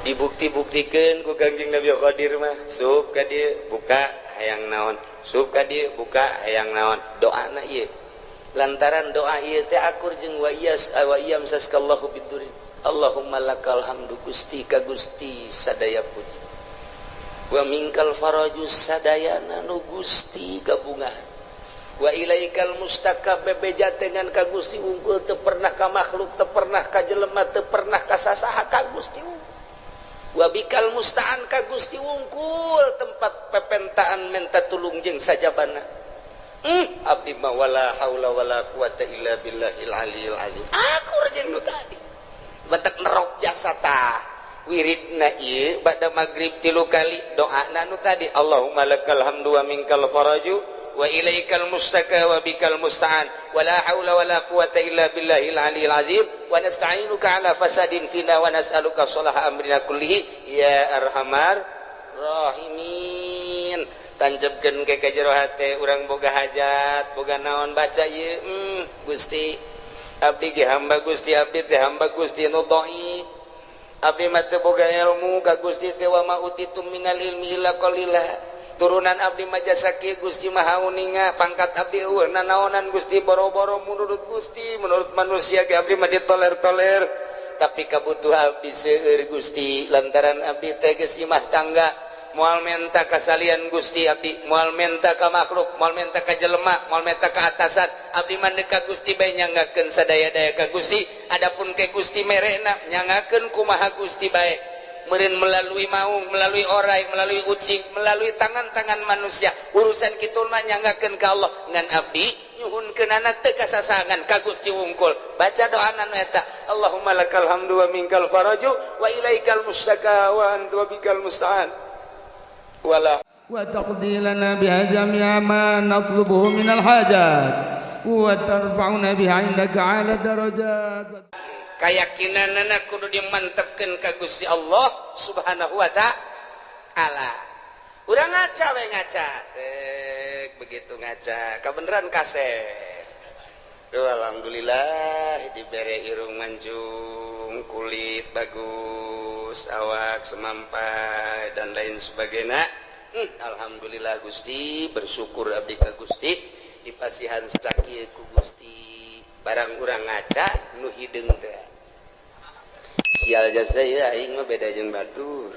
Dibukti-buktikeun ku Kangjeng Nabi Qadir mah sup ka dieu buka hayang naon, sup ka dieu buka hayang naon, doana ieu. Lantaran doa ieu teh akur jeung wa iyas wa iyam saskallahu bidurin. Allahumma lakal hamdu Gusti ka Gusti sadaya puji. Wa minkal faraju sadayana nu Gusti gabungan. Wa ilaikal mustaka bebeja dengan ka Gusti unggul teu pernah ka makhluk, teu pernah ka jelema, teu pernah ka sasaha ka Gusti unggul. Wa bikal musta'an ka Gusti wungkul tempat pepentaan menta tulung jeung sajabana. Abdi mah wala haula wala quwata illa billahil aliyil azim. Akur jeung nu tadi. Batak nerok jasa tah. Wiridna ieu bada magrib 3 kali doana nu tadi Allahumma lakal hamdu wa minkal faraju wa ilaikal mustaka wa bikal musta'an wala haula wala quwata illa billahil aliyil azim wa nasta'inuka ala fasadin fina wa nas'aluka sholaha amrina kullihi ya arhamar rahimin. Tanjebkeun ke ka jero hate urang boga hajat boga naon baca ieu Gusti abdi ge hamba Gusti abdi teh hamba Gusti nu dhaif abdi mah teu boga ilmu ka Gusti teh wa ma utitum minal ilmi illa qalila. Turunan abdi mah jasa kieu Gusti Maha Uninga pangkat abdi eueuh nanaonan Gusti boro-boro menurut Gusti menurut manusia ge abdi mah ditoler-toler tapi kabutuh abdi seueur Gusti lantaran abdi teh geus imah tangga moal menta ka salian Gusti abdi moal menta ka makhluk moal menta ka jelema moal menta ka atasan abdi mah ka Gusti bae nyangakeun sadaya-daya ka Gusti adapun ke Gusti merena nyangakeun kumaha Gusti bae meureun melalui maung, melalui orai, melalui ucing, melalui tangan-tangan manusia. Urusan kitu mah nyangakeun ka Allah ngan abdi nyuhunkeunana teu kasasangan ka Gusti wungkul. Baca doana nu eta, Allahumma lakal hamdu wa minkal faraju wa ilaikal mustaka wa anta bikal musta'an. Wala wa taqdi lana biha jami'a ma natlubuhu minal hajat wa tarfa'una biha 'indaka 'ala darajat. Keyakinanana kudu dimantepkeun ka Gusti Allah Subhanahu wa ta'ala. Urang ngaca we ngaca. Tek begitu ngaca, kabeneran kasep. Duh, alhamdulillah dibere irung mancung, kulit bagus, awak semampai dan lain sebagainya. Alhamdulillah Gusti, bersyukur abdi ka Gusti dipasihan sakieu ku Gusti. Barang urang ngaca nu hideung teh. Sial jasa ya aing mah beda jeung batur.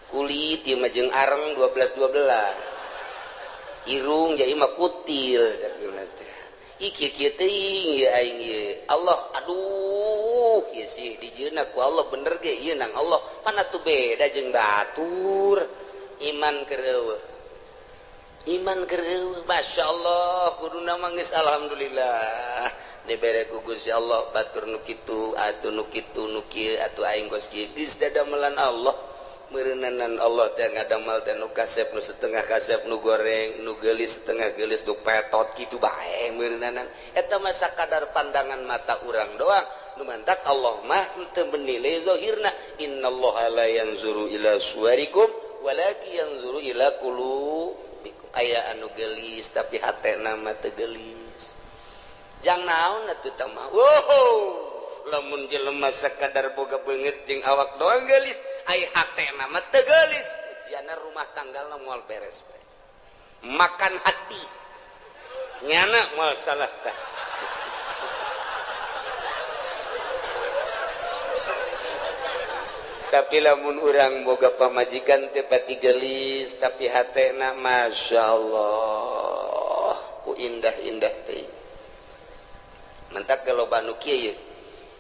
Kulit ieu mah jeung areng 12 12. Irung ja ieu mah kutil sakieu teh. Ih kieu-kieu teuing ieu aing ieu. Allah aduh ieu sih dijieunna ku Allah bener ge ieu nang Allah. Pan atuh beda jeung batur. Iman keur eueuh. Iman keur eueuh. Masyaallah kuduna mah geus alhamdulillah. Dibere ku Gusti Allah batur nu kitu atuh nu kitu nu kieu atuh aing geus kieu geus dadamelan Allah meureunanan Allah teh ngadamel teh nu kasep nu setengah kasep nu goreng nu geulis setengah geulis nu petot kitu bae meureunanan eta mah sakadar pandangan mata urang doang nu mantak Allah mah teu menilai zahirna innallaha la yanzuru ila suwarikum walakin yanzuru ila qulubikum aya anu geulis tapi hatena mah teu geulis jang naon atuh tah mah wow lamun jelema sakadar boga beungeut jeung awak doang geulis ai hatena mah teu geulis ujianna rumah tanggalna moal beres bae makan hati nyana moal salah tah tapi lamun urang boga pamajikan teu pati geulis tapi hatena masyaallah ku indah-indah teh mentak kalau nu kieu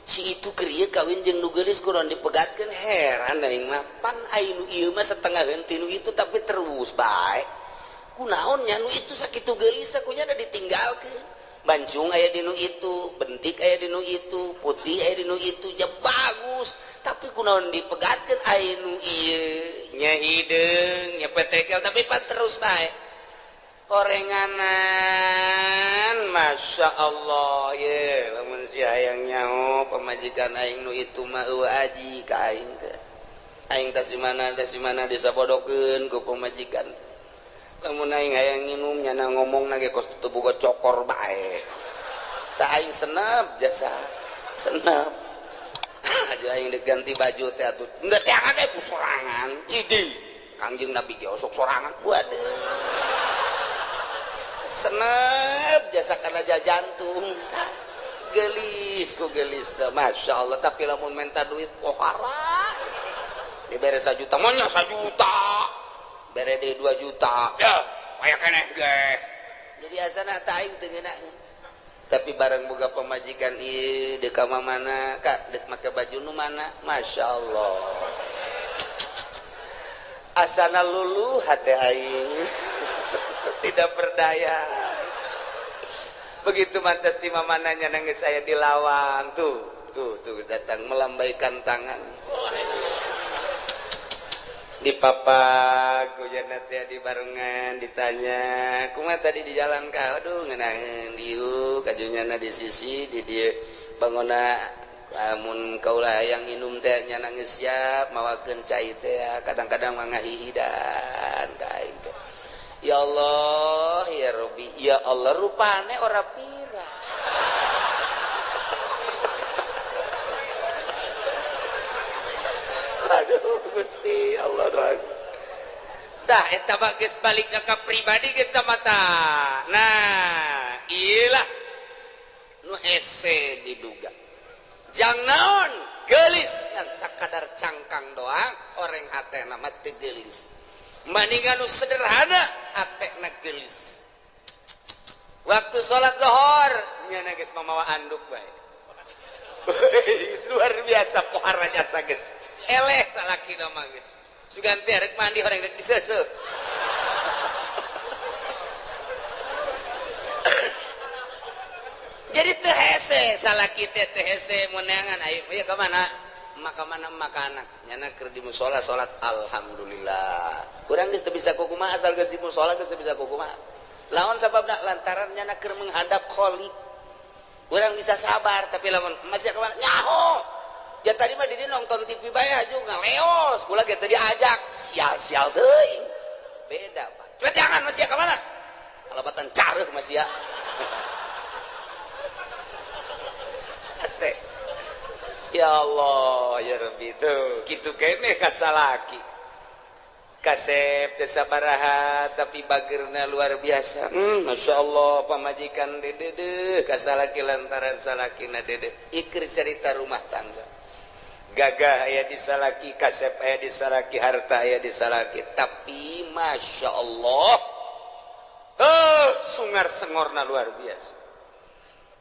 si itu keur ieu kawin jeung nu geulis kudu dipegatkeun heran aing mah pan ai nu ieu mah setengah henteu nu itu tapi terus bae kunaon nya nu itu sakitu geulis kunya da ditinggalkeun mancung aya di nu itu bentik aya di nu itu putih aya di nu itu ja bagus tapi kunaon dipegatkeun ai nu ieu nya hideung nya petekel tapi pan terus bae orenganan Masya Allah ye lamun si hayang nyaho pamajikan aing nu itu mah eueuh aji ka aing teh aing tas di mana disabodokeun ku pamajikan lamun aing hayang nginum nyana ngomongna ge kos teu boga cokor bae tah aing senap jasa senap Baju aing diganti baju teh atuh. Enggak teh ada ku sorangan. Idi. Kangjeng Nabi ge osok sorangan. Waduh. Senep jasa kana jantung. Gelis ku gelis dah. Masya Allah, tapi lamun minta duit pohara. Dibere 1 juta, monya 1 juta. Bere deui 2 juta. Ya, aya keneh ge. Jadi asana teh aing teu ngeunah. Tapi barang boga pamajikan ieu deuk ka mana kak deuk make baju nu mana, Masya Allah. Asana luluh hate aing. Tidak berdaya. Begitu mantas di mamananya nangis saya di lawang tuh tuh tuh datang melambaikan tangan. Di papak hujan teh di barengan ditanya kumaha tadi di jalan ka, aduh ngeunaheun dieu kajunyana di sisi di dieu bangona amun kaula hayang inum teh nya nangis siap mawakeun cai teh kadang-kadang mah ngahihidan ka aing teh. Ya Allah ya Rabbi ya Allah rupane ora pira. Aduh Gusti Allah doang. Tah eta mah geus balikna ka pribadi geus ta mata. Nah, ieulah nu hese diduga. Jang naon geulis ngan sakadar cangkang doang oreng hatena mah teu geulis. Maningan nu sederhana hatena geulis. Waktu salat lohor nya geus mamawa anduk bae. Luar biasa pohara jasa geus. Eleh salaki mah geus. Sugan teh rek mandi horeng rek diseuseuh. Jadi teu hese salaki teh teu hese meunangan ayo ieu ka mana? Maka mana maka anak nyana keur di musala salat alhamdulillah. Urang geus teu bisa kukumaha asal geus di musala geus teu bisa kukumaha. Lawan sababna lantaran nyana keur menghadap Khalik. Urang bisa sabar tapi lamun masih ka mana? Nyaho. Ya tadi mah didi nonton TV bae juga leos, kula ge teu diajak, sial-sial teuing. Beda, Pak. Cepet jangan masih ka mana? Kalabatan careuh masih ya. Teh. Ya Allah, ya Rabbi tuh. Kitu keneh ka salaki. Kasep teu sabaraha tapi bageurna luar biasa. Masya Allah pamajikan dedeuh ka salaki lantaran salakina dedeuh. Iker cerita rumah tangga. Gagah aya di salaki, kasep aya di salaki, harta aya di salaki, tapi Masya Allah sungar sengorna luar biasa.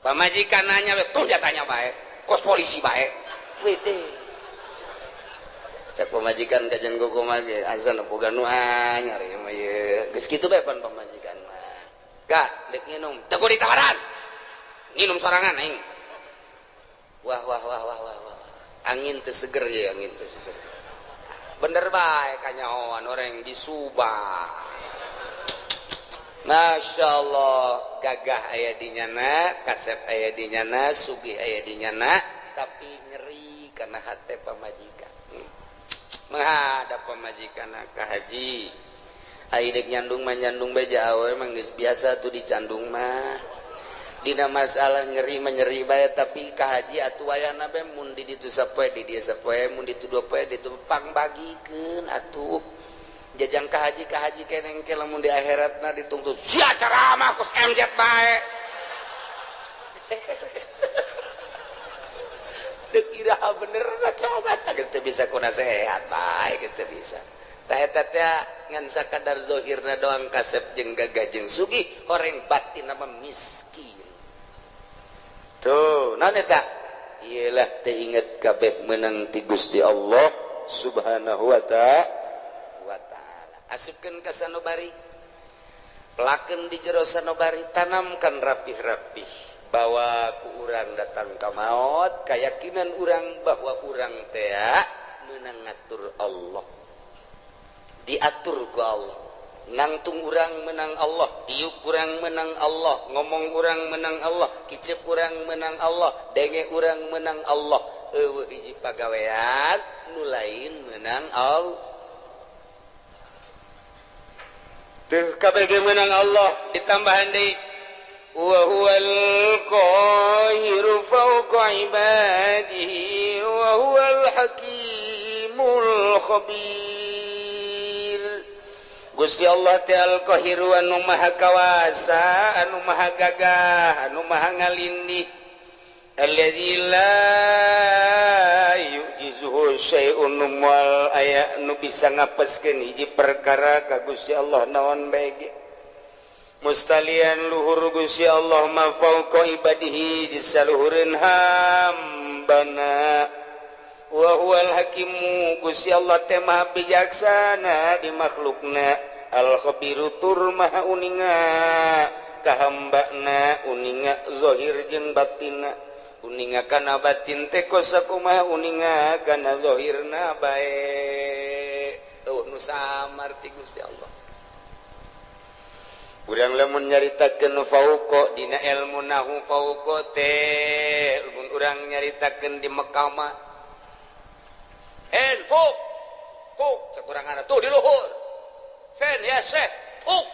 Pamajikan nanya tuh jatanya bae, kos polisi bae. Wede. Cak pamajikan kajian gogo mah ge azan boga nu anyar ieu mah ieu. Geus kitu bae pan pamajikan mah. Kak, dek nginum, teu kudu ditawaran. Nginum sorangan aing. Wah wah wah wah wah wah. Angin teu seger ya, angin teu seger. Bener bae kanyahoan orang di Subang. Masya Allah, gagah aya di nyana, kasep aya di nyana, sugih aya di nyana, tapi nyeri karena hate pamajikan. Menghadap pamajikan ka haji. Ai dek nyandung mah nyandung bae awe mah geus biasa tuh dicandung mah. Dina masalah nyeri menyeri bae tapi ka haji atuh wayana bae mun di ditu sapoe di dieu sapoe mun ditu dua poe ditu pangbagikeun atuh jajang ka haji keneng ke lamun di akhiratna dituntut sia ceramah kos MZ bae. Deuk iraha bener na coba tah geus teu bisa ku nasehat bae geus teu bisa. Tah eta teh ngan sakadar zahirna doang kasep jeung gagah jeung sugih horeng batin mah miskin. Tuh, naon eta? Iyalah teu inget kabeh meunang ti Gusti Allah Subhanahu wa ta'ala. Asupkeun ka sanobari. Pelakeun di jero sanobari, tanamkan rapih-rapih bahwa ku urang datang ka maot, kayakinan urang bahwa urang teh meunang ngatur Allah. Diatur ku Allah. Nangtung urang menang Allah, diuk urang menang Allah, ngomong urang menang Allah, kicep urang menang Allah, denge urang menang Allah. Eueuh hiji pagawean nu lain menang Allah. Teu kabeh menang Allah ditambahan deui. Wa huwal qahiru fawqa ibadihi wa huwal hakimul khabir. Gusti Allah teh al-qahiru anu maha kawasa, anu maha gagah, anu maha ngalindih. Alladzi la yu'jizuhu syai'un moal aya nu bisa ngapeskeun hiji perkara ka Gusti Allah naon bae ge. Mustalian luhur Gusti Allah ma fauqa ibadihi di saluhureun hambana. Wa huwal hakimu Gusti Allah teh maha bijaksana di makhlukna. Al khabiru tur maha uninga ka hambana, uninga zahir jeung batinna. Uninga kana batin teh kos sakumaha uninga kana zahirna bae. Eueuh nu samar ti Gusti Allah. Urang lamun nyaritakeun fauqa dina ilmu nahu fauqa teh lamun urang nyaritakeun di Mekah mah en fuk fuk sakurangan tuh di luhur fen ya syekh fuk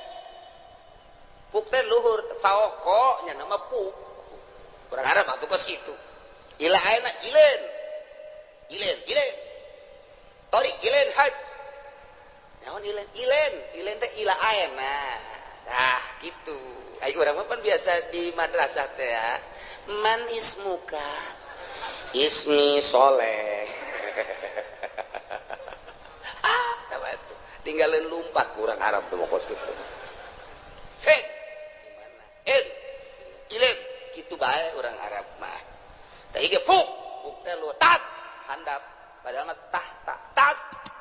fuk teh luhur fauqa nya nama fuk urang Arab atuh kos kitu ila ayeuna ilen ilen ilen torik ilen haj naon ilen ilen ilen teh ila ayeuna. Ah gitu. Ayo urang mah pan biasa di madrasah teh ya. Man ismuka? Ismi Soleh. Ah, tah tinggalin lumpat kurang Arab tuh kos kitu. Fe. Gimana? En. Ilim kitu bae urang Arab mah. Tah ieu fuk, fuk teh lu tat handap. Padahal mah tah tak tat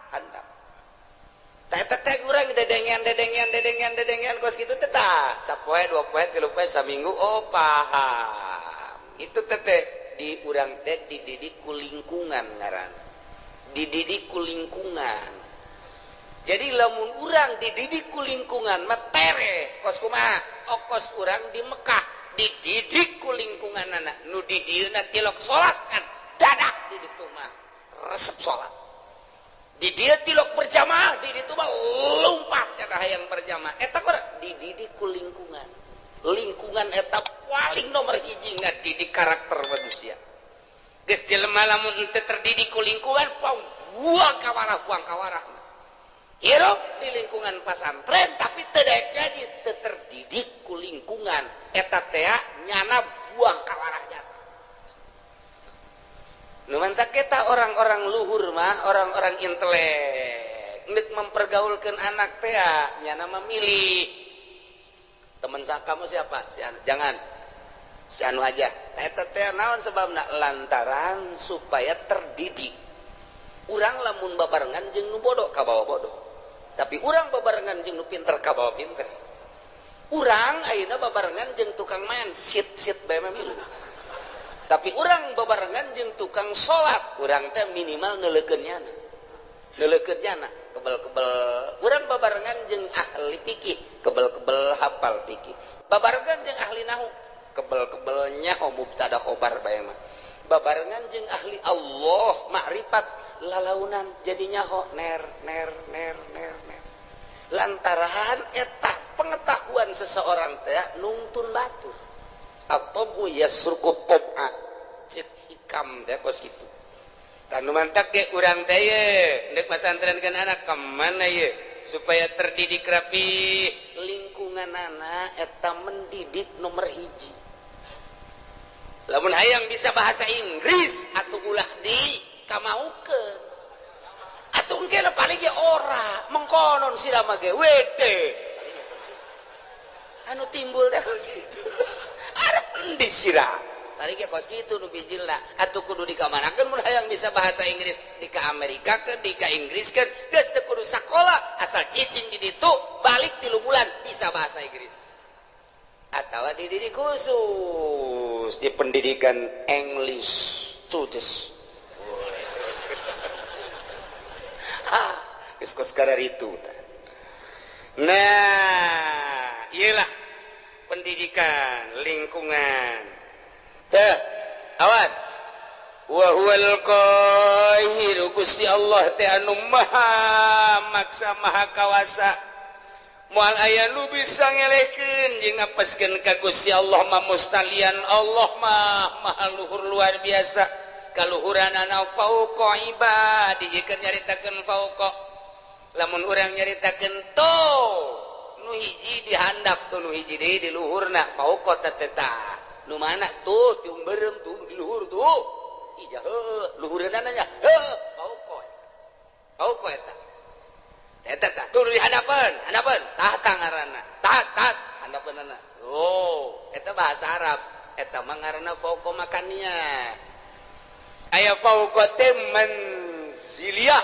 handap. Teh urang dedengean dedengean dedengean dedengean kos kitu teh tah sapoe dua poe tilu poe saminggu oh paham. Itu teh di urang teh dididik ku lingkungan ngaran. Dididik ku lingkungan. Jadi lamun urang dididik ku lingkungan mah tere kos kumaha? Okos urang di Mekah dididik ku lingkunganana nu di dieuna tilok salat kan dadak di ditu mah resep salat. Di dia tilok berjamaah, di ditu mah lompat kana hayang berjamaah. Eta kurang dididik ku lingkungan. Lingkungan eta paling nomor hiji ngadidik karakter manusia. Geus jelema lamun henteu terdidik ku lingkungan, buang kawarah, buang kawarah. Hirup di lingkungan pasantren tapi teu daek ngaji, teu terdidik ku lingkungan. Eta teh nyana buang kawarah jasa. Nu mantak kita orang-orang luhur mah, orang-orang intelek, nek mempergaulkan anak teh nyana memilih. Teman kamu siapa? Si anu. Jangan. Si anu aja. Eta teh naon sebabna? Lantaran supaya terdidik. Urang lamun babarengan jeung nu bodoh kabawa bodoh. Tapi urang babarengan jeung nu pinter kabawa pinter. Urang ayeuna babarengan jeung tukang main sit-sit bae mah milu. Tapi urang babarengan jeung tukang salat, urang teh minimal neuleukeun nyana. Neuleukeun nyana, kebel-kebel. Urang babarengan jeung ahli fikih, kebel-kebel hafal fikih. Babarengan jeung ahli nahu, kebel-kebel nyaho mubtada khobar bae mah. Babarengan jeung ahli Allah makrifat lalaunan jadi nyaho ner ner ner ner ner. Lantaran eta pengetahuan seseorang teh nungtun batur. Atau yasruku tob'a cek hikam teh kos kitu. Tanu mantak ge urang teh ye ndek pasantrenkeun anak ka mana ye supaya terdidik rapi lingkungan anak eta mendidik nomor hiji. Lamun hayang bisa bahasa Inggris atuh ulah di kamaukeun. Atuh engke paling ge ora mengkonon sira mah ge wede. Anu timbul teh kos kitu. Arep endi sira? Tadi ge kos kitu nu bijilna atuh kudu dikamanakeun mun hayang bisa bahasa Inggris di ka Amerika keun di ka Inggris keun geus teu kudu sakola asal cicing di ditu balik 3 bulan bisa bahasa Inggris. Atawa dididik khusus di pendidikan English students. Ha, geus kos kararitu tah. Nah, iyalah pendidikan lingkungan. Teh, awas. Wa huwal qahiru Gusti Allah teh anu maha maksa maha kawasa. Moal aya nu bisa ngelehkeun jeung ngapeskeun ka Gusti Allah mah mustalian. Allah mah maha luhur luar biasa kaluhuranana fauqa ibadi. Jika nyaritakeun fauqa, lamun urang nyaritakeun to nu hiji dihandap tuh, nu hiji deui di luhurna, fauqa teh tah nu mana tuh? Tiung beureum tuh di luhur tuh. Ija heuh, luhureunana nya heuh, fauqa fauqa eta eta tah tuh di handapeun, handapeun tah ngaranna, tah tah handapeunana. Oh, eta bahasa Arab, eta mah ngaranna fauqa makannya. Aya fauqa teh manziliyah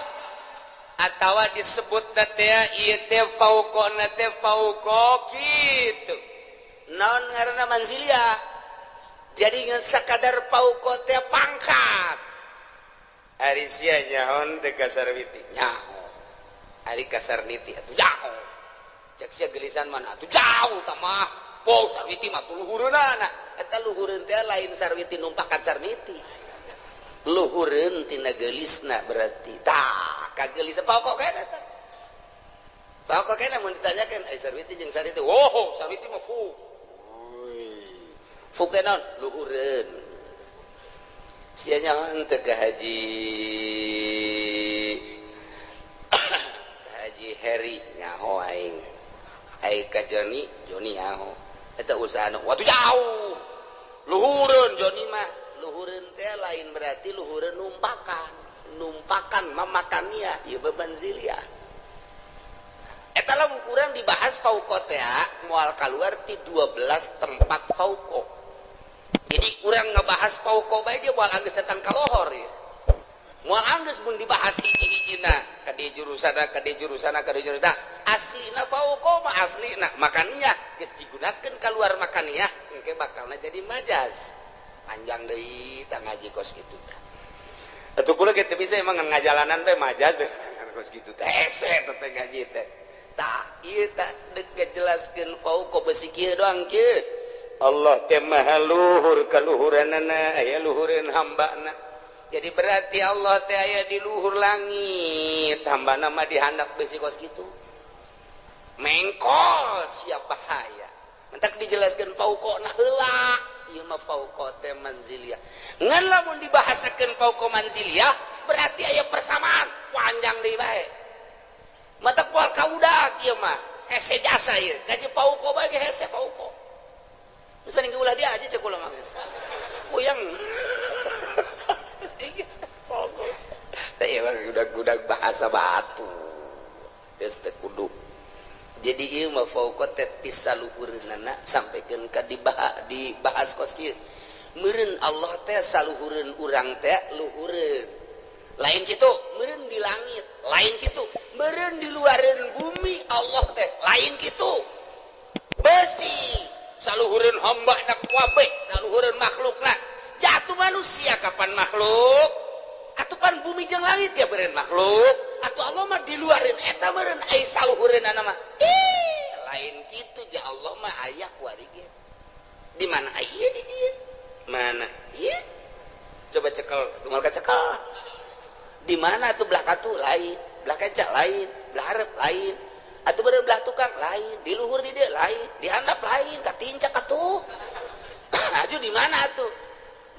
atawa disebut teh ieu teh fauqa teh fauqa kitu. Naon ngaranna manziliyah? Jadi ngan sakadar fauqa teh pangkat. Ari sia nyaho teh ka Sarwiti? Nyaho. Ari ka Sarniti atuh jauh? Cek sia gelisan mana atuh jauh tah mah. Po Sarwiti mah tuh luhureunana. Eta luhureun teh lain Sarwiti numpakan Sarniti, luhureun tina geulisna berarti tah kagelis pokok kena eta pokok kena. Mun ditanyakeun ai Sarwiti jeung Sarniti, oh Sarwiti mah fu fu teh naon? Luhureun. Sia nyaho teu ka Haji Haji Heri? Nyaho aing. Ai ka Joni? Joni nyaho. Eta usaha waktu jauh luhureun Joni mah. Luhureun teh lain berarti luhureun numpakan, numpakan mamakannya ieu bebanzilia. Eta lamun kurang dibahas fauqa teh moal keluar ti 12 tempat fauqa. Jadi urang ngebahas fauqa bae dia moal anggeus datang ka lohor ya, moal anggeus mun dibahas hiji-hijina ka di jurusana, ka di jurusana, ka di jurusana. Aslina fauqa mah aslina makaniah geus digunakeun keluar makaniah, engke bakalna jadi majaz panjang deui tah ngaji kos kitu tah. Atuh kula ge teu bisa emang ngajalanan teh majaz teh kos kitu teh, hese teh ngaji teh. Tah ieu tah deuk ngajelaskeun fauqa besi kieu doang kieu. Allah teh maha luhur kaluhuranana, aya luhureun hambana. Jadi berarti Allah teh aya di luhur langit, hambana mah dihandap besi kos kitu mengkol siap bahaya. Mentak dijelaskeun fauqa nah heula ieu mah fauqa teh manziliyah. Ngan lamun dibahasakeun fauqa manziliyah berarti aya persamaan panjang deui bae. Matak moal kaudak ieu mah, hese jasa ieu gaji fauqa bae ge hese fauqa. Geus mending ulah dia aja cek kula mah. Puyeng. Fauqa. Teh ieu mah gudag-gudag bahasa batu. Geus teu kudu. Jadi ieu mah fauqa teh ti saluhureunana sampaikeun ka dibahas kos kieu. Meureun Allah teh saluhureun urang teh luhureun. Lain kitu, meureun di langit, lain kitu, meureun di luareun bumi Allah teh, lain kitu. Besi saluhureun hamba na kabeh, saluhureun makhlukna. Jatuh manusia kapan makhluk? Atuh pan bumi jeung langit ya meureun makhluk. Atuh Allah mah di luareun eta meureun ai saluhureunana mah. Ih, lain kitu ja Allah mah aya kuari ge. Di mana aya di dieu? Mana? Ieu. Coba cekel, tumal ka cekel. Di mana tuh belah katu lain, belah kenca lain, belah hareup lain. Atuh beureum belah tukang lain, di luhur di dieu lain, di handap lain, katincak atuh. Aju di mana atuh?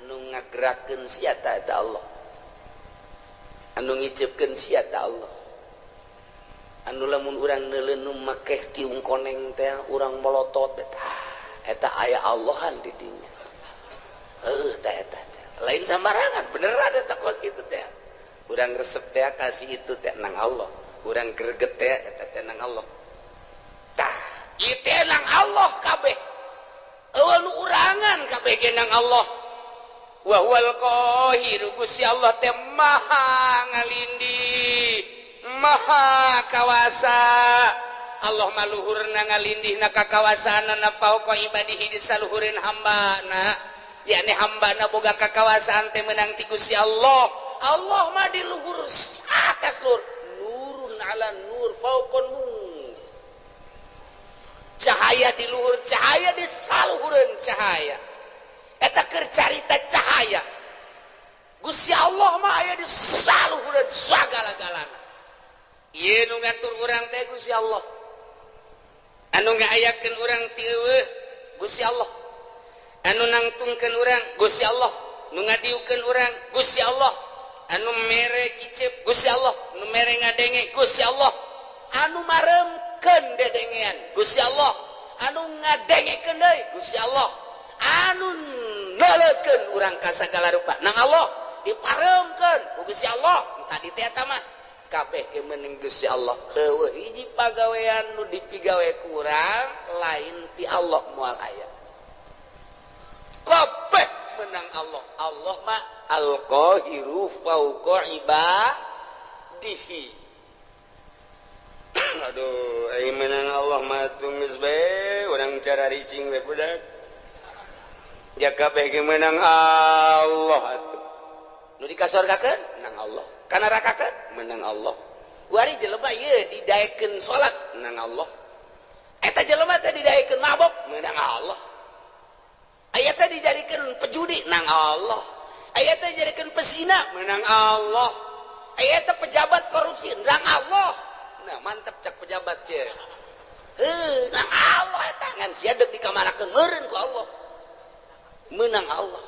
Nu ngagerakeun sia ta eta Allah. Anu ngiceupkeun sia ta Allah. Anu lamun urang neuleun nu makeh tiung koneng teh urang molotot eta. Eta aya Allahan di dinya. Heuh tah eta teh. Lain sambarangan, beneran eta kos kitu teh. Urang resep teh kasih itu teh nang Allah. Urang greget teh eta teh nang Allah. Tah, ieu teh nang Allah kabeh. Eueuh nu urangan kabeh ge nang Allah. Wa huwal qahiru, Gusti Allah teh maha ngalindih, maha kawasa. Allah mah luhurna ngalindihna ka kawasaanana fauqa ibadihi di saluhureun hambana. Yakni hambana boga kakawasaan teh meunang ti Gusti Allah. Allah mah di luhur atas luhur, nurun ala nur fauqa nur. Cahaya di luhur cahaya di saluhureun cahaya. Eta keur carita cahaya. Gusti Allah mah aya di saluhureun sagala-galana. Ieu nu ngatur urang teh Gusti Allah. Anu ngaayakeun urang ti eueuh Gusti Allah. Anu nangtungkeun urang Gusti Allah, nu ngadiukeun urang Gusti Allah, anu mere kicep Gusti Allah, nu mere ngadenge Gusti Allah, anu maremkeun dedengean Gusti Allah, anu ngadengekeun deui Gusti Allah, anu noleukeun urang ka sagala rupa nang Allah diparemkeun ku Gusti Allah. Nu tadi teh eta mah kabeh ge meunang Gusti Allah. Heueuh hiji pagawean nu dipigawe ku urang lain ti Allah moal aya. Kabeh menang Allah. Allah mah al-qahiru fauqa ibadihi. Aduh, aing menang Allah mah geus bae urang cara ricing we budak. Ja kabeh ge menang Allah atuh. Nu dikasorgakeun menang Allah. Ka nerakakeun menang Allah. Kuari jelema ieu didaekeun salat menang Allah. Eta jelema teh didaekeun mabok menang Allah. Aya teh dijadikeun pejudi nang Allah. Aya teh dijadikeun pesina menang Allah. Aya teh pejabat korupsi nang Allah. Nah, mantep cak pejabat ge. Heuh, nang Allah eta ngan sia deuk dikamarakeun meureun ku Allah. Menang Allah.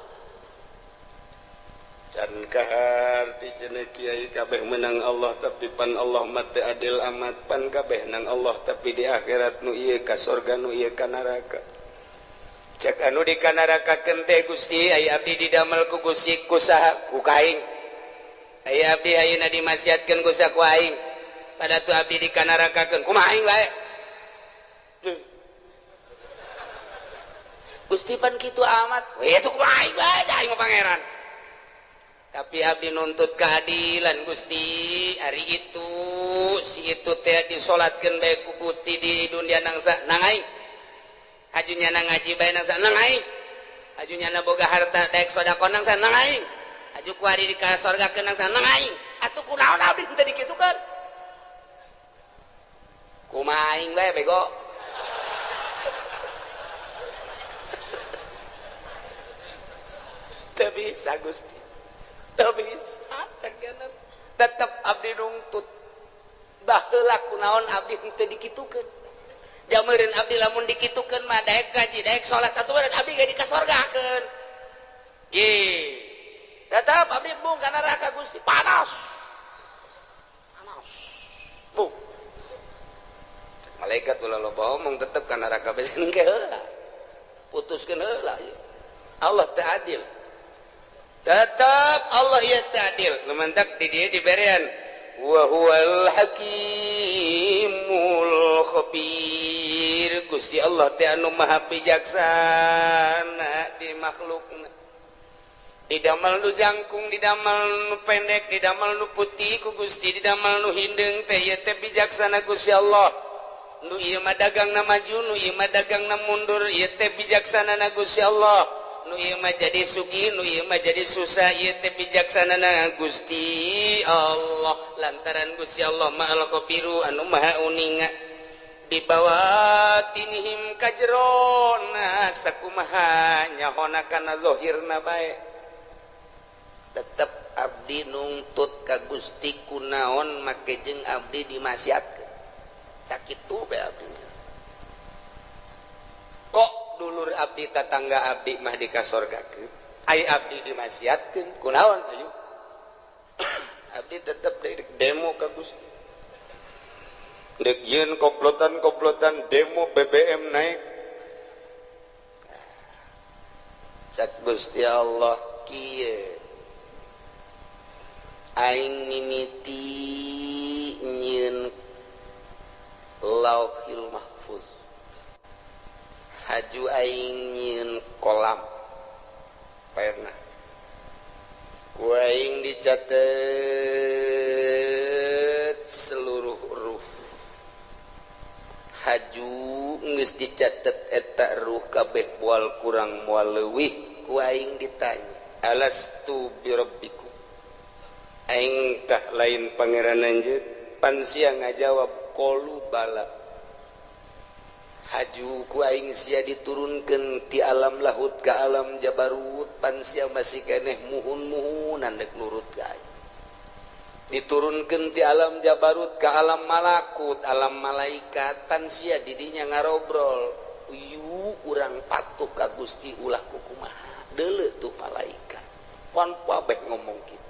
Can kaharti cenah kiai kabeh menang Allah tapi pan Allah mah teu adil amat, pan kabeh nang Allah tapi di akhirat nu ieu ka sorga nu ieu ka neraka. Cek anu dikanarakakeun teh Gusti aya abdi didamel ku Gusti ku saha ku kaing. Aya abdi ayeuna dimaksiatkeun ku saha ku aing. Pada tu abdi dikanarakakeun kumaha aing bae. Gusti pan kitu amat. We itu kumaha aing bae aing mah pangeran. Tapi abdi nuntut keadilan Gusti, ari itu si itu teh disolatkeun bae ku Gusti di dunia nangsa nang aing. Hajunya nang ngaji bae nang nang aing. Hajunya na boga harta daek sedekah nang nang aing. Haju ku ari di ka sorgakeun nang nang aing. Atuh kunaon abdi teu dikitukeun? Kumaha aing bae bego. Teu bisa Gusti. Teu bisa cek tetep abdi nungtut. Baheula kunaon abdi teu dikitukeun? Jameureun abdi lamun dikitukeun mah daek ngaji daek salat atuh abdi ge dikasorgakeun. Ge. Tetep abdi bung ka neraka Gusti panas. Panas. Bung. Malaikat ulah loba omong tetep ka neraka bae engke heula. Putuskeun heula Allah teu adil. Tetep Allah ieu teu adil. Nu mantak di dieu diberean wa huwal hakimul khabir. Gusti Allah teh anu maha bijaksana di makhlukna. Didamel nu jangkung, didamel nu pendek, didamel nu putih ku Gusti, didamel nu hindeung teh ieu teh bijaksana Gusti Allah. Nu ieu mah dagangna maju, nu ieu mah dagangna mundur, ieu teh bijaksanana Gusti Allah. Nu ieu mah jadi sugih, nu ieu mah jadi susah, ieu teh bijaksanana Gusti Allah. Lantaran Gusti Allah mah al-khabiru anu maha uninga. Dibawatinihim kajrona sakumaha nyahona kana zahirna bae. Tetep abdi nungtut ka Gusti kunaon make jeung abdi dimaksiatkeun. Sakitu bae abdi. Kok dulur abdi tatangga abdi mah dikasorgakeun, ai abdi dimaksiatkeun kunaon ayo. Abdi tetep demo ka Gusti. Dek yeun komplotan-komplotan demo BBM naik. Cak Gusti Allah kieu. Aing mimiti nyieun Lauhil Mahfuz. Haju aing nyieun kolam. Pernah. Ku aing dicatet seluruh huruf. Haju geus dicatet eta ruh kabeh moal kurang moal leuwih ku aing ditanya, alastu birabbikum? Aing tah lain pangeran anjeun? Pan sia ngajawab qalu bala. Haju ku aing sia diturunkeun ti alam lahut ka alam jabarut, pan sia masih keneh muhun-muhunan dek nurut ka aing. Diturunkeun ti alam Jabarut ke alam malakut, alam malaikat, pan sia didinya ngarobrol. Uyu urang patuh ka Gusti ulah kukumaha. Deuleu tuh malaikat. Pan kabeh ngomong kitu.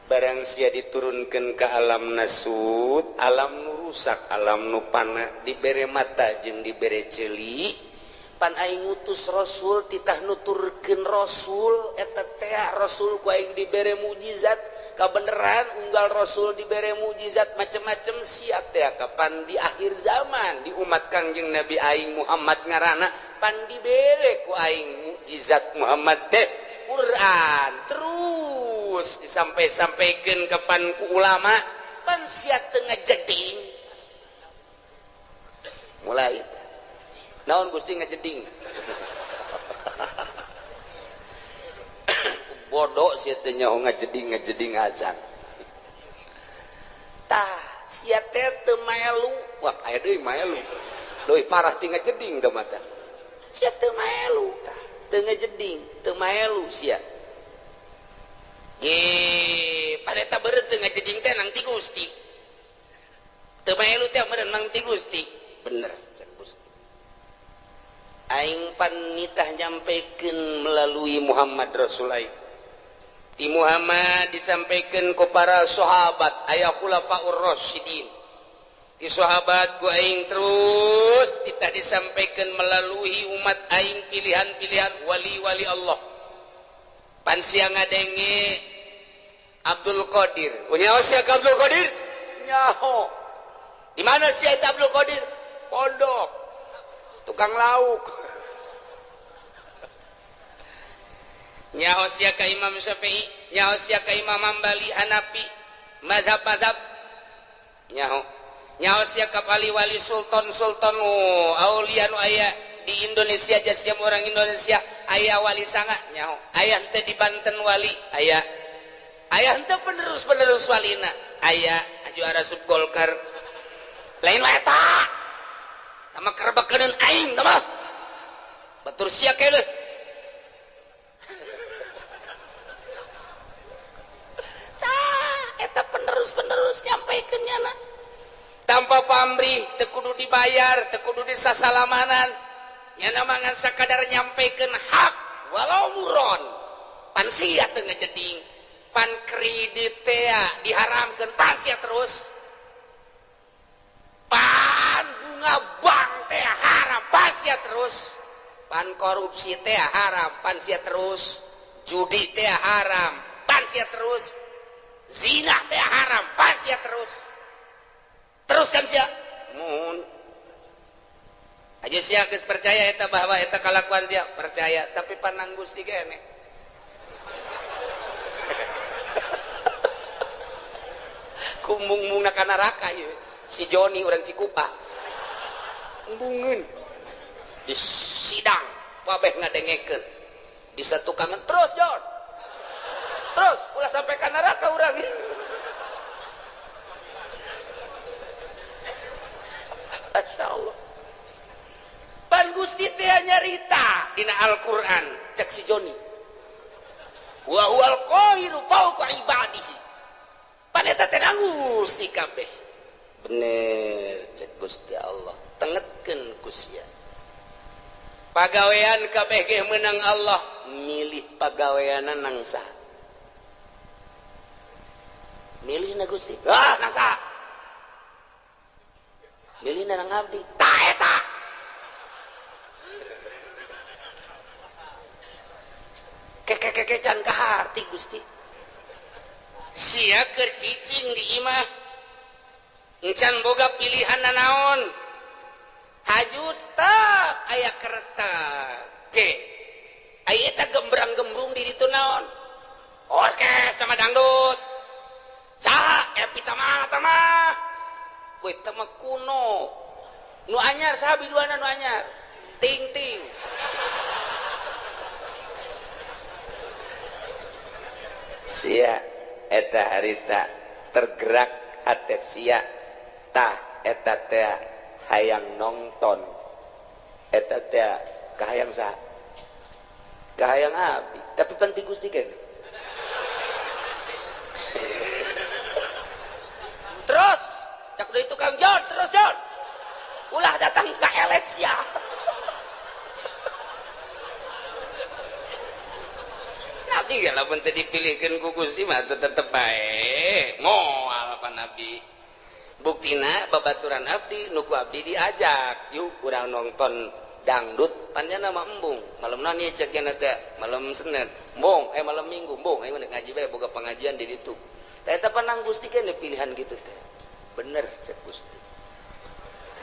Barang sia diturunkeun ke alam nasut, alam nu rusak, alam nu pana, dibere mata jeung dibere ceuli. Pan aing ngutus rasul titah nuturkeun rasul eta teh rasul ku aing dibere mukjizat. Kabeneran unggal rasul dibere mukjizat macem-macem sia teh kapan di akhir zaman di umat Kangjeng Nabi aing Muhammad ngaranna pan dibere ku aing mukjizat Muhammad teh Quran terus disampai-sampaikeun kapan ku ulama pan sia teu ngajeding mulai naon Gusti ngajeding bodoh sia teh nyaho ngajeding ngajeding azan tah sia teh teu maelu wah aya deui maelu leuwih parah ti ngajeding teh mah sia teu maelu tah teu ngajeding teu maelu sia ge paneta beureut teu ngajeding teh nang ti Gusti teu maelu teh meureun nang ti Gusti bener cek Gusti aing pan nitah nyampekeun melalui Muhammad Rasul aing di Muhammad disampaikan ke para sahabat ayah khulafaur rasyidin di sahabat ku aing terus kita disampaikan melalui umat aing pilihan-pilihan wali-wali Allah pan sia ngadenge Abdul Qadir nyaho sia ka Abdul Qadir nyaho di mana sia eta Abdul Qadir pondok tukang lauk nyaho sia ka Imam Syafi'i nyaho sia ka Imam Hambali Hanafi mazhab-mazhab nyaho nyaho sia ka wali-wali sultan-sultan aulia nu aya di Indonesia jasiam orang Indonesia aya wali sanga nyaho aya henteu di Banten wali aya aya henteu penerus-penerus walina aya juara sub Golkar lain wae eta tama kerebekeun aing tama batur sia keneh penerus-penerus nyampaikan nyana tanpa pamrih teu kudu dibayar teu kudu disasalamanan nyana mangan sakadar nyampaikan hak walau muron pan sia teu ngajeding pan kredit teh diharamkeun pan sia terus pan bunga bank teh haram pan sia terus pan korupsi teh haram pan sia terus judi teh haram pan sia terus zina teh haram pas ya terus terus kan sia mun aja sia geus percaya eta bahwa eta kalakuan sia percaya tapi panang Gusti keneh kumbung-mungna ka neraka ieu si Joni urang Cikupa embungeun di sidang kabeh ngadengekeun di satukangan terus Jon terus ulah sampai ka neraka urang. Masya Allah pan Gusti teh nyarita dina Al-Qur'an cek si Joni wa huwal qahiru fawqa ibadihi pan eta teh Gusti kabeh bener cek Gusti Allah tengetkeun ku sia pagawean kabeh ge meunang Allah milih pagaweanna nang saha milih na Gusti ah nang saha milih na nang abdi ta eta keke can ka harti Gusti sia keur cicing di imah encan boga pilihan nanaon haju tak aya keretak ge aya eta gembrang-gembrung di ditu naon orkes sama dangdut saha Epi tamah tamah we teh kuno nu anyar saha biduana nu anyar ting-ting sia eta harita tergerak hate sia tah eta teh hayang nonton eta teh kahayang saha kahayang abdi tapi penting Gusti keneh. urang Jon terus Jon. Ulah datang ka elek sia. Nabi ge lamun teu dipilihkeun ku Gusti mah tetep bae. Moal pa Nabi. Buktina babaturan abdi nu ku abdi diajak, yuk urang nonton dangdut panjana mah embung. Malam naon ieu cek teh? Malam Senin. Embung, malam Minggu embung, ayo ngaji bae boga pengajian di ditu. Tah eta panang Gusti keneh pilihan gitu teh. Bener cek Gusti.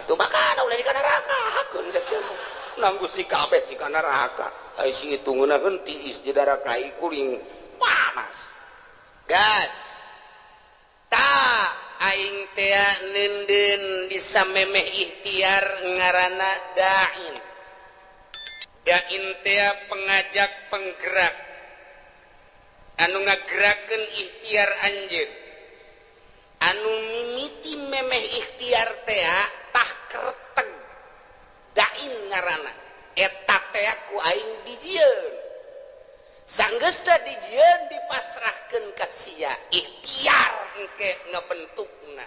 Itu makana ulah di kana neraka, hakeun cek teh. Nang Gusti kabeh si kana neraka. Ai si itu ngeunaheun tiis di neraka kuring panas. Gas. Ta aing teh neundeun bisa memeh ikhtiar ngaranna da'in. Da'in teh pengajak penggerak anu ngagerakeun ikhtiar anjeun. Anu mimiti memeh ikhtiar teh tah kerteg da'in ngaranna eta teh ku aing dijieun. Sanggeusna dijieun dipasrahkeun ka sia ikhtiar engke ngabentukna.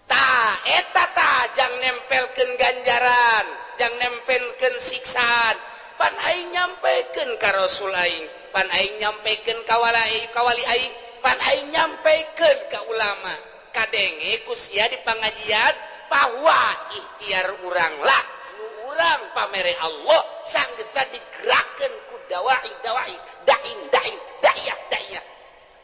Tah eta tah jang nempelkeun ganjaran, jang nempelkeun siksaan. Pan aing nyampekeun ka Rasul aing, pan aing nyampekeun ka wali aing, pan aing nyampekeun ka ulama. Kadenge ku sia di pangajian bahwa ikhtiar urang lah nu urang pamere Allah sanggeusna digerakkeun ku dawai dawai da'in da'in da'iyah da'iyah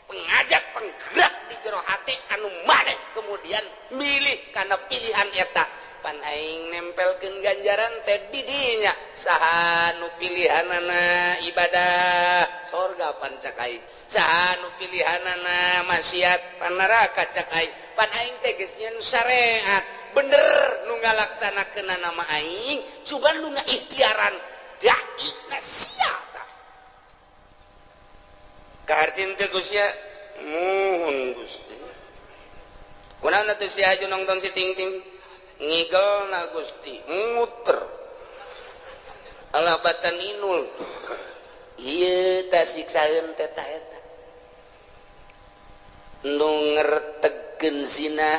pengajak penggerak di jero hate anu maneh kemudian milih kana pilihan eta. Pan aing nempelkeun ganjaran teh di dinya saha nu pilihanana ibadah sorga pan cak aing, saha nu pilihanana maksiat pan neraka cak aing. Pan aing teh geus nyeun syariat bener nu ngalaksanakeun nama aing, cuman nu ngaikhtiaran dai na sia tah. Kahartin teh Gusti muhun Gusti. Kunaon atuh sia aju nongton si Ting-ting? Ngigel na Gusti, muter. Alah batan inul. Ieu tah siksaeun teh ta eta. Nu ngertegkeun zina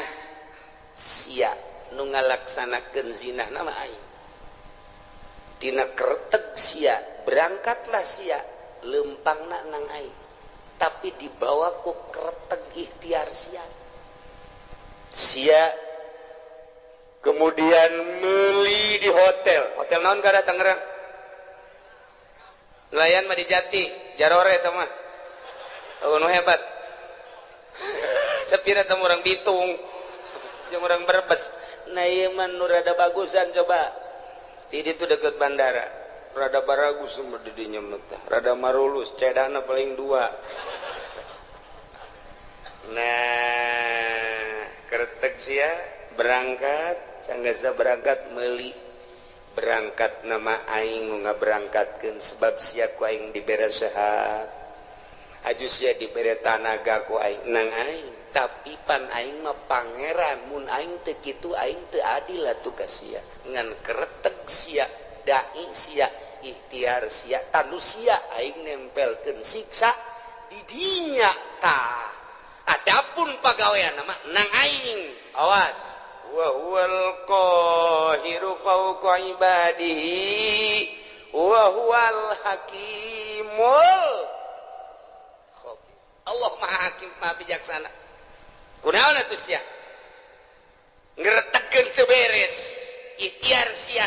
sia, nu ngalaksanakeun zina nama aing. Tina kerteg sia, berangkatlah sia lempangna nang aing. Tapi dibawa ku kerteg ikhtiar sia. Sia kemudian meli di hotel. Hotel naon kada Tangerang? Nelayan mah di Jati, Jarore eta mah. Oh, nu hebat. Sepira teh urang Bitung, jeung urang Brebes. Nah ieu mah nu rada bagusan coba. Di ditu deket bandara. Rada baragus mah di dinya mah teh. Rada marulus, cedana paling dua. Nah, kertek sia berangkat, sanggasa berangkat meuli. Berangkat nama aing ngaberangkatkeun sebab sia ku aing dibere sehat. Aju sia dibere tanaga ku aing nang aing, tapi pan aing mah pangeran, mun aing teu kitu aing teu adil atuh ka sia. Ngan kereteg sia, dai sia, ikhtiar sia, tanu sia aing nempelkeun siksa di dinya tah. Adapun pagawean mah nang aing, awas. Wa huwal qahiru fawqa ibadihi wa huwal hakimul khabir. Allah Maha Hakim, Maha Bijaksana. Kunaon atuh sia? Ngretegkeun teu beres, ikhtiar sia.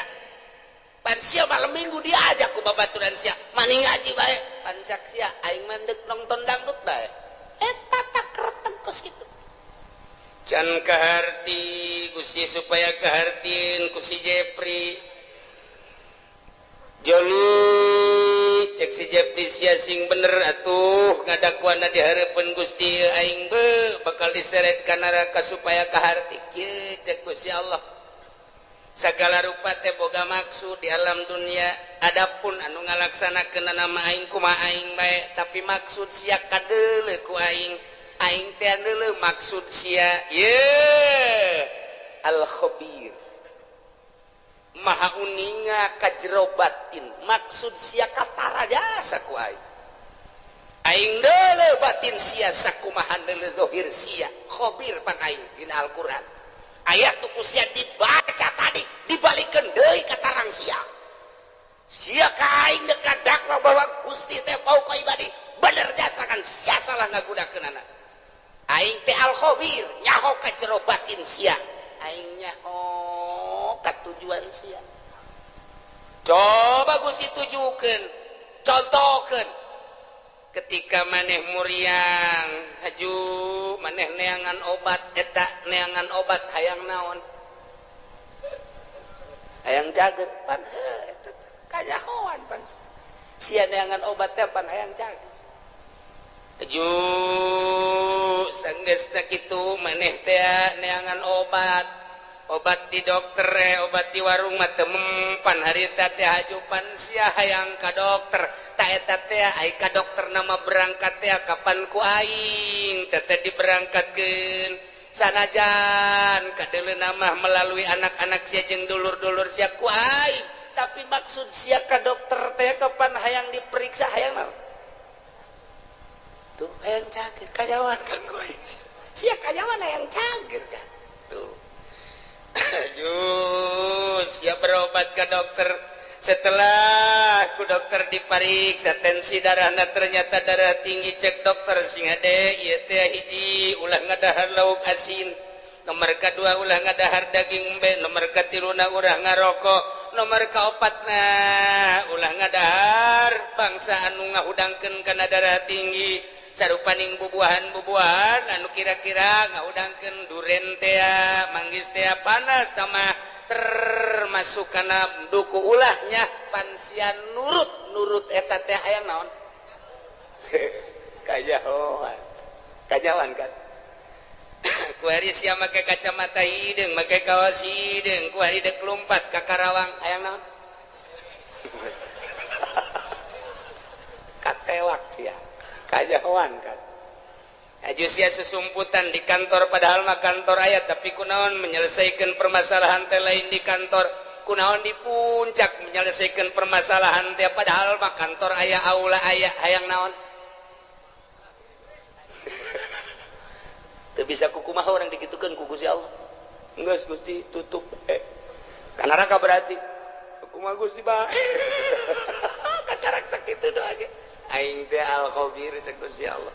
Pan sia malam Minggu diajak ku babaturan sia, mani ngaji bae, pan cak sia aing mah deuk nonton dangdut bae. Eta tak kreteg kos kitu. Can kaharti Gusti supaya kahartin ku si Jepri. Joli cek si Jepri sia sing bener atuh ngadakuana di hareupeun Gusti aing be bakal diseret ka neraka supaya kaharti kieu cek Gusti Allah. Sagala rupa teh boga maksud di alam dunia. Adapun anu ngalaksanakeun nama aing kumaha aing bae, tapi maksud sia kadeuleu ku aing. Aing teh deuleu maksud sia. Ye al khabir maha uninga ka jero batin, maksud sia katara jasa ku aing. Aing deuleu batin sia sakumaha deuleu zahir sia. Khabir pan aing dina Al-Qur'an. Ayat nu ku sia dibaca tadi dibalikeun deui ka tarang sia. Sia ka aing deuk ngadakwa bahwa Gusti teh fauqa ibadi. Bener jasa kan sia salah ngagunakeunana. Aing teh al khabir, nyaho ka jero batin sia. Aing nyaho ka tujuan sia. Coba Gusti tujukeun, contohkeun. Ketika maneh muriang haju maneh neangan obat eta neangan obat hayang naon hayang cager pan eta kanyahoan pan sia neangan obat teh pan hayang cager haju sanggeus kitu maneh teh neangan obat obat di dokter obat di warung mah teu mempan harita teh haju pan sia hayang ka dokter ta eta teh ai ka dokter nama berangkat teh kapan ku aing teh teh diberangkatkeun sanajan kadeuleuna mah melalui anak-anak sia jeung dulur-dulur sia ku aing tapi maksud sia ka dokter teh kapan hayang diperiksa hayang naon tuh hayang cager kanyawan kan ku aing sia kanyawan hayang cager kan tuh. Aduh, siap berobat ke dokter. Setelah ku dokter dipariksa tensi darahna ternyata darah tinggi cek dokter sing hade ieu teh hiji ulah ngadahar lauk asin, nomor kadua ulah ngadahar daging embe, nomor katiluna ulah ngarokok, nomor kaopatna ulah ngadahar bangsa anu ngahudangkeun kana darah tinggi. Sarupaning bubuahan-bubuahan anu kira-kira ngahudangkeun duren tea manggis tea panas tamah termasuk kana duku ulahnya pansia nurut-nurut eta teh hayang naon kajahoan kajawan kan kuari sia make kacamata hideung make kaos hideung kuari deuk lumpat ka Karawang hayang naon katewak sia kajahoan kan aju sia susumputan di kantor padahal mah kantor aya tapi kunaon menyelesaikan permasalahan teh lain di kantor kunaon di puncak menyelesaikan permasalahan teh padahal mah kantor aya aula aya hayang naon teu bisa kukumaha urang dikitukeun ku Gusti Allah geus Gusti tutup ka neraka berarti kumaha Gusti bae kacarak sakitu doa ge aing teh al khabir cek Gusti Allah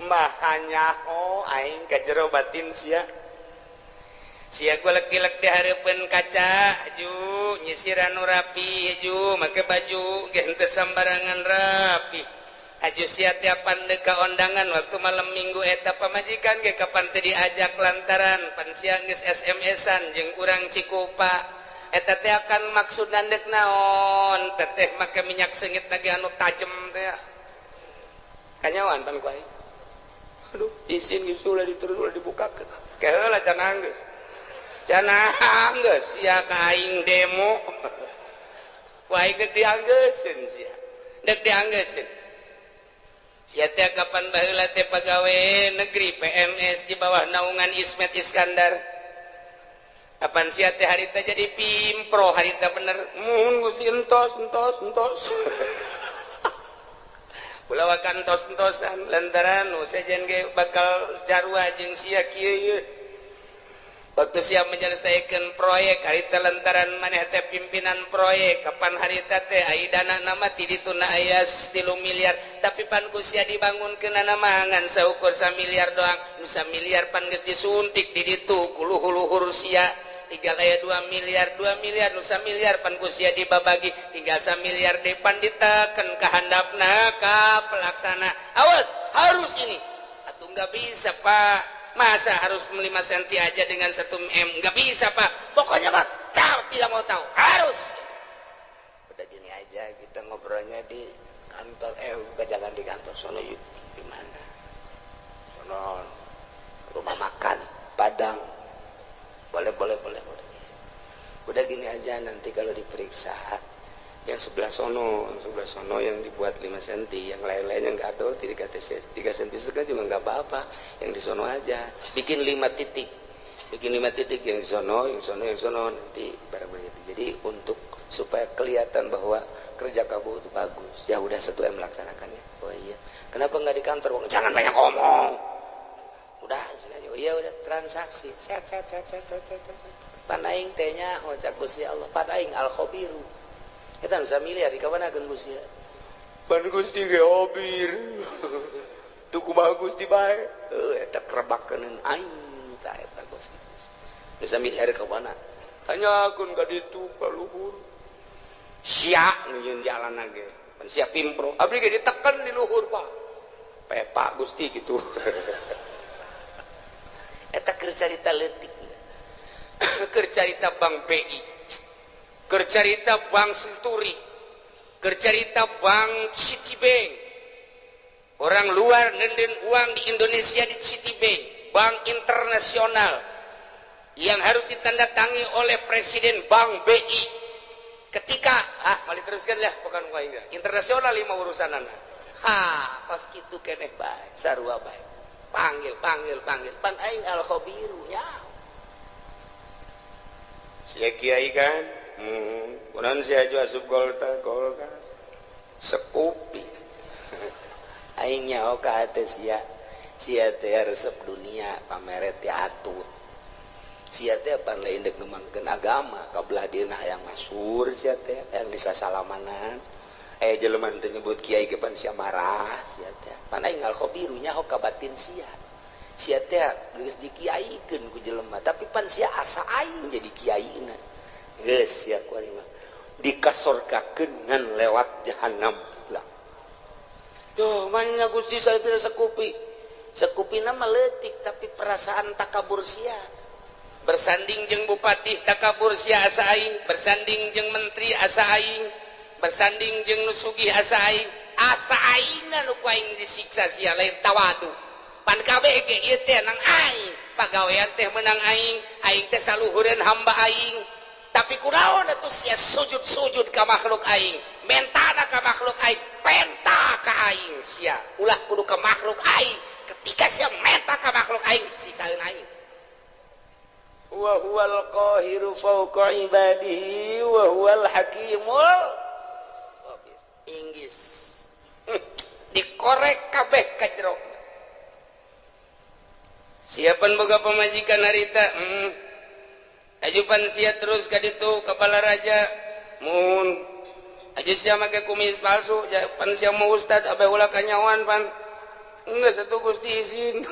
maha nyaho aing ka jero batin sia sia golek-golek di hareupeun kaca ju nyisiran nu rapi ju make baju ge henteu sambarangan rapi aju sia tiapan deuk ka ondangan waktu malam minggu eta pamajikan ge kapan teu diajak lantaran pan sia geus SMS-an jeung urang Cikupa eta teh akan maksud nandek naon teteh make minyak seungit lagi anu tajem teh kanyawan pan ku aing aduh izin geus ulah diterus ulah dibukakeun keheula cenah geus sia ka aing demo ku aing deuk dianggeuseun sia deuk dianggeuseun sia teh kapan baheula teh pagawe negeri PNS di bawah naungan Ismet Iskandar kapan sia teh harita jadi pimpro harita bener mun Gusti entos entos entos ulah wakan entos entosan lantaran nu sejen ge bakal carua jeung sia kieu ieu waktu sia menyelesaikan proyek harita lantaran maneh teh pimpinan proyek kapan harita teh ai dana nama ti dituna aya 3 miliar tapi pan ku sia dibangunkeunana mah ngan saukur 1 miliar doang nu 1 miliar pan geus disuntik di ditu ku luhur-luhur sia tinggal aya 2 miliar 2 miliar nu 1 miliar pan ku sia dibabagi tinggal 1 miliar depan diteken ka handapna ka pelaksana awas harus ini atuh nggak bisa Pak masa harus 5 cm aja dengan 1 m nggak bisa Pak pokoknya Pak tahu tidak mau tahu harus udah gini aja kita ngobrolnya di kantor bukan jangan di kantor sono yuk di mana sono rumah makan Padang boleh boleh boleh boleh udah gini aja nanti kalau diperiksa yang sebelah sono yang dibuat 5 cm yang lain-lain yang nggak atau 3 cm juga nggak apa-apa yang di sono aja bikin 5 titik bikin 5 titik yang di sono yang sono yang sono nanti barang begitu jadi untuk supaya kelihatan bahwa kerja kamu itu bagus ya udah 1 M melaksanakannya oh iya kenapa nggak di kantor jangan banyak ngomong udah. Iya udah transaksi. Set set set set set set. Set. Pan aing teh nyaho cak Gusti Allah. Pan aing al khabiru. Eta nu samiliar di kamanakeun Gusti. Pan Gusti ge hobir. Tuh kumaha Gusti bae. Heuh eta kerebakeun aing tah eta Gusti. Nu samiliar ka mana? Tanyakeun ka ditu ka luhur. Sia nu jeung jalan ge. Pan sia pimpro. Abdi ge diteken di luhur, Pak. Pepa Gusti gitu. Eta keur carita leutik. Keur carita Bank BI. Keur carita Bank Senturi. Keur carita Bank Citibank. Orang luar nenden uang di Indonesia di Citibank, bank internasional yang harus ditandatangi oleh Presiden Bank BI. Ketika ah mali teruskan lah bukan enggak. Internasional lima urusanana. Ha, pas kitu keneh bae, sarua bae. Panggil, panggil, panggil. Pan aing al khabiru nya. Sia kiai kan? Kunaon sia aju asup golkar, golkar. Sekupi. Aing nyaho ka hate sia. Sia teh resep dunia, pamere teh atut. Sia teh pan lain deuk ngembangkeun agama, ka belah dieuna hayang masyhur sia teh, hayang disasalamanan. Jelema teh nyebut kiai ge pan sia marah sia teh. Pan aing al khabiru nyaho ka batin sia. Sia teh geus dikiaikeun ku jelema, tapi pan sia asa aing jadi kiaina. Geus sia ku ari mah dikasorgakeun ngan lewat jahanam lah. Duh, mana Gusti saya pilih sekupi. Sekupina mah leutik tapi perasaan takabur sia. Bersanding jeung bupati takabur sia asa aing, bersanding jeung menteri asa aing, bersanding jeung nu sugih asa aing, asa aingna nu ku aing disiksa sia lain tawadu. Pan kabeh ge ieu teh nang aing, pagawean teh menang aing, aing teh saluhureun hamba aing. Tapi kunaon atuh sia sujud-sujud ka makhluk aing, mentana ka makhluk aing, penta ka aing sia. Ulah kudu ka makhluk aing. Ketika sia menta ka makhluk aing, siksaeun aing. Wa huwal qahiru fawqa ibadihi wa huwal hakimul khabir. Inggris. Dikorek kabeh ka jero. Siapan boga pamajikan harita? Ajupan sia terus ka ditu ka Balaraja. Mun aja sia make kumis palsu, pan sia mau ustad abe ulah kanyawan pan. Geus atuh Gusti izin.